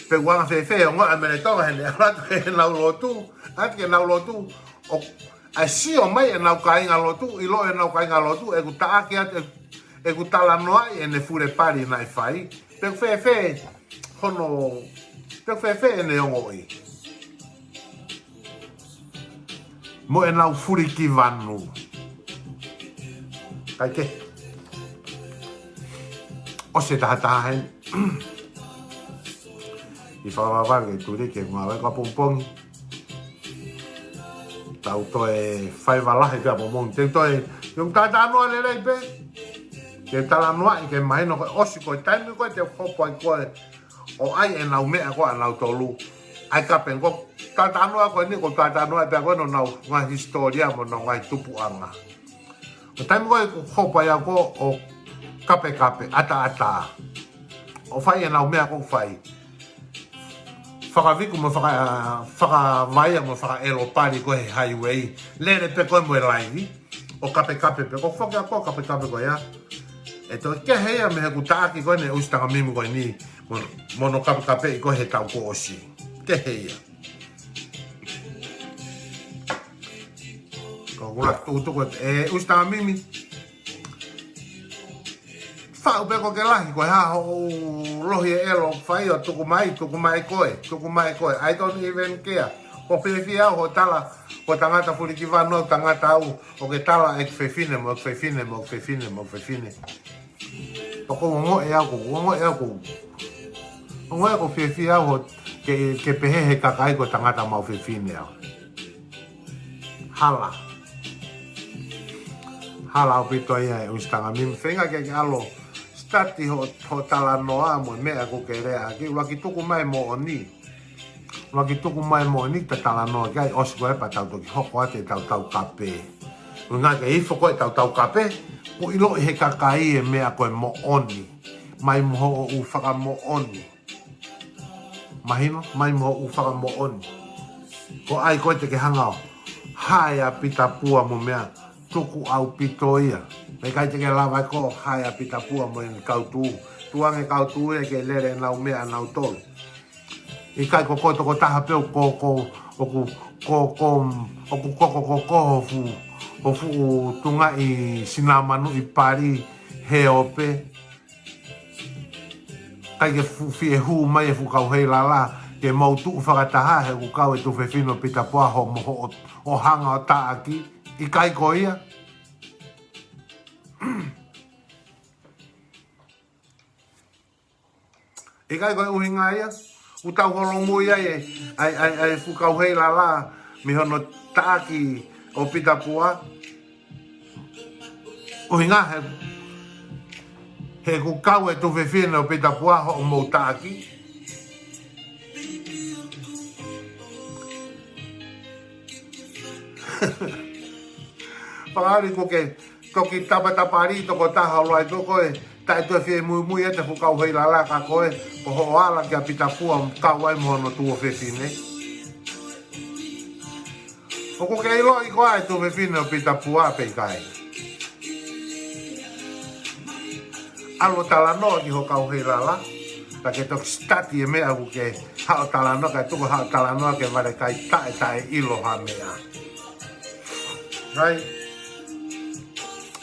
pe ʻoku anga fēfē ʻa e ongo ʻa Mele Tonga heʻene ʻalu atu ke nau lotu, atu ke nau lotu, ʻo, ʻa e sio mai ʻenau kāinga lotu, ʻilo ʻenau kāinga lotu, ʻeku taʻaki atu, ʻeku, ʻeku talanoaʻi ʻene Fulepali naʻe fai, pe ʻoku fēfē hono, pe ʻoku fēfē ʻene ongoʻi. Mo ʻenau Fulikivanu. Kae kehe. ʻOsi e taha taha heni. ʻI fakavavale ke tuli ke ngāue ka pongipongi. Tau toe fai valahi ka pongipongi. Te u toe, te u talanoa lelei pē. Ke talanoaʻi ke mahino ko e ʻosi ko e taimi ko ē te u hopo ai ko ē ʻo ʻai ʻenau meʻa ko ē ʻanautolu. ʻAi ka pē ko e talanoa ko eni ko e talanoa pē ko ē ʻenau ngaahi hisitōlia mo ʻenau ngaahi tupuʻanga. Ko e taimi ko ē ʻoku hopo ai au ko ē ʻo kapekape, ʻataʻatā. ʻO fai ʻenau meʻa ʻoku fai. Fakaviku mo faka-, fakavaia mo fakaʻelo pali ko ē he highway. Lele pē ko ē mo e laivi. ʻO kapekape pē, ʻoku foki au ko ē ʻo kapekape ko ia. ʻE toe kehe ia mei heʻeku taʻaki ko eni e ʻusi tangamimi ko eni, mo, mo hono kapekapeʻi ko ē he taʻu kuo ʻosi. Kehe ia. Ko ʻeku laka tukutuku e ʻusi tangamimi. Faʻu pē ko ke lahi, ko e hā hoʻo lohi e ʻelo fai ʻo tuku mai, tuku mai koe, tuku mai koe. I don't even care. ʻOku ou fiefia au hoʻo tala, ko e tangata fulikivanu au, tangata au, ʻoku ke tala ʻeku fefine, mo ʻeku fefine, mo ʻeku fefine, mo ʻeku fefine. ʻOku ou ongoʻi au, ʻoku ou ongoʻi au, ʻoku ou ongoʻi au ʻoku ou fiefia au hoʻo ke, ke pehē he kakai ko e tangata maʻu fefine au. Hala. Hala ʻaupito ia e ʻusi tangamimi. Feinga ke ke ʻalu ʻo study hoʻo, hoʻo talanoa mo e meʻa ʻoku ke leaʻaki. ʻUluaki tuku mai moʻoni. ʻUluaki tuku mai moʻoni ta talanoa ki ai, ʻosi ko ē pea tau toki hoko atu ʻetau taukape. ʻUhinga ke ifo ko ē ʻetau taukape, ʻoku ʻiloʻi he kakai e meʻa ko e moʻoni. Mai mo hoʻo ʻū fakamoʻoni. Mahino, mai mo hoʻo ʻū fakamoʻoni. Ko hai koe te ke hanga ʻo hae ʻa Pita Pua mo meʻa, tuku ʻaupito ia. Pea ʻikai te ke lava ʻe koe ʻo hae ʻa Pita Pua mo ʻene kau tū. Tukuange kau tū ia ke lele ʻenau meʻa ʻanautolu. ʻIkai ko koe tokotaha pē ʻoku, ko, ko, ʻoku, ko, ko, ʻoku ko, ko, ko, ko, ho fuʻu, ho fuʻu tungaʻi sinamanuʻi pali he ope. ʻIkai ke fuʻu fie hū mai e fuʻu kau heilala, ke mou tuʻu fakataha he ʻoku kau e tuofefine ʻo Pita Pua hoʻo mo hoʻo, ʻo hanga ʻo taʻaki, ʻikai ko ia. ʻIkai ko e ʻuhinga ia, ʻoku tau holomui ai e, ʻa e, ʻa e, ʻa e fuʻu kau heilala, mei hono taʻaki ʻo Pita Pua. ʻUhinga he, he ʻoku kau e tuofefine ʻo Pita Pua hoʻomou taʻaki. Fakaʻali ko ke toki tapatapali tokotaha ʻo loa ʻi toko e taʻe toe fie muimui ʻa e fuʻu kau heilala ka ko e, ko hoʻo ala kia Pita Pua kau ai mo hono tuofefine. ʻOku ke ʻiloʻi koā e tuofefine ʻo Pita Pua pe ʻikai? ʻAlu ʻo talanoa ki hoʻo kau heilala, pea ke toki study e meʻa ʻoku ke haʻu ʻo talanoa, kae tuku haʻu ʻo talanoa ke vale kai taʻe taʻeʻilo ha meʻa. Right?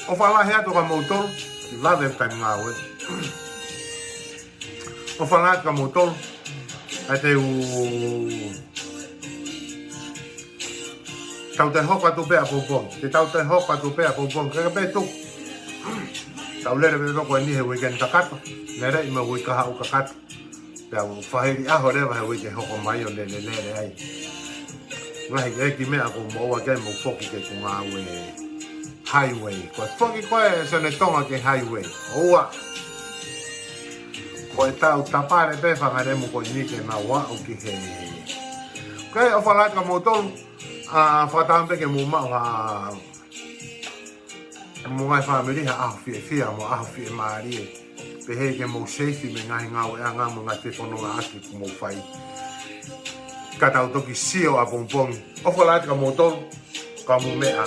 ʻOfa lahi atu kia moutolu, love every time ngāue. ʻOfa lahi atu kia moutolu, ʻa e te u, tau toe hoko atu pē ʻapongipongi, te tau toe hoko atu pē ʻapongipongi, ke pē tuku. Tau lele pē toko eni he weekend kakato, lele ʻi mo e uike kahaʻu kakato. Pea u fāhili ʻaho leva he uike hoko mai ʻo lele lele ai. Lahi e kiʻi meʻa ʻoku ou moʻua ki ai mo foki ki heʻeku ngāue highway. Ko e foki ko ē Sione Tonga ki he highway. ʻOua. Ko e tau tapale pē fanga lemu ko eni ke nau aʻu ki he. ʻOku ʻofa lahi kia moutolu, ʻa, fakatauange pē ke mou maʻu ha mo e ngaahi fāmili ha ʻaho fiefia mo e ʻaho fiemālie. Pehē ke mou seifi mei he ngaahi ngāueʻanga mo e ngaahi fefonongaʻaki ʻoku mou fai. Ka tau toki sio ʻapongipongi. ʻOfa lahi atu kia moutolu, ka mou meʻa.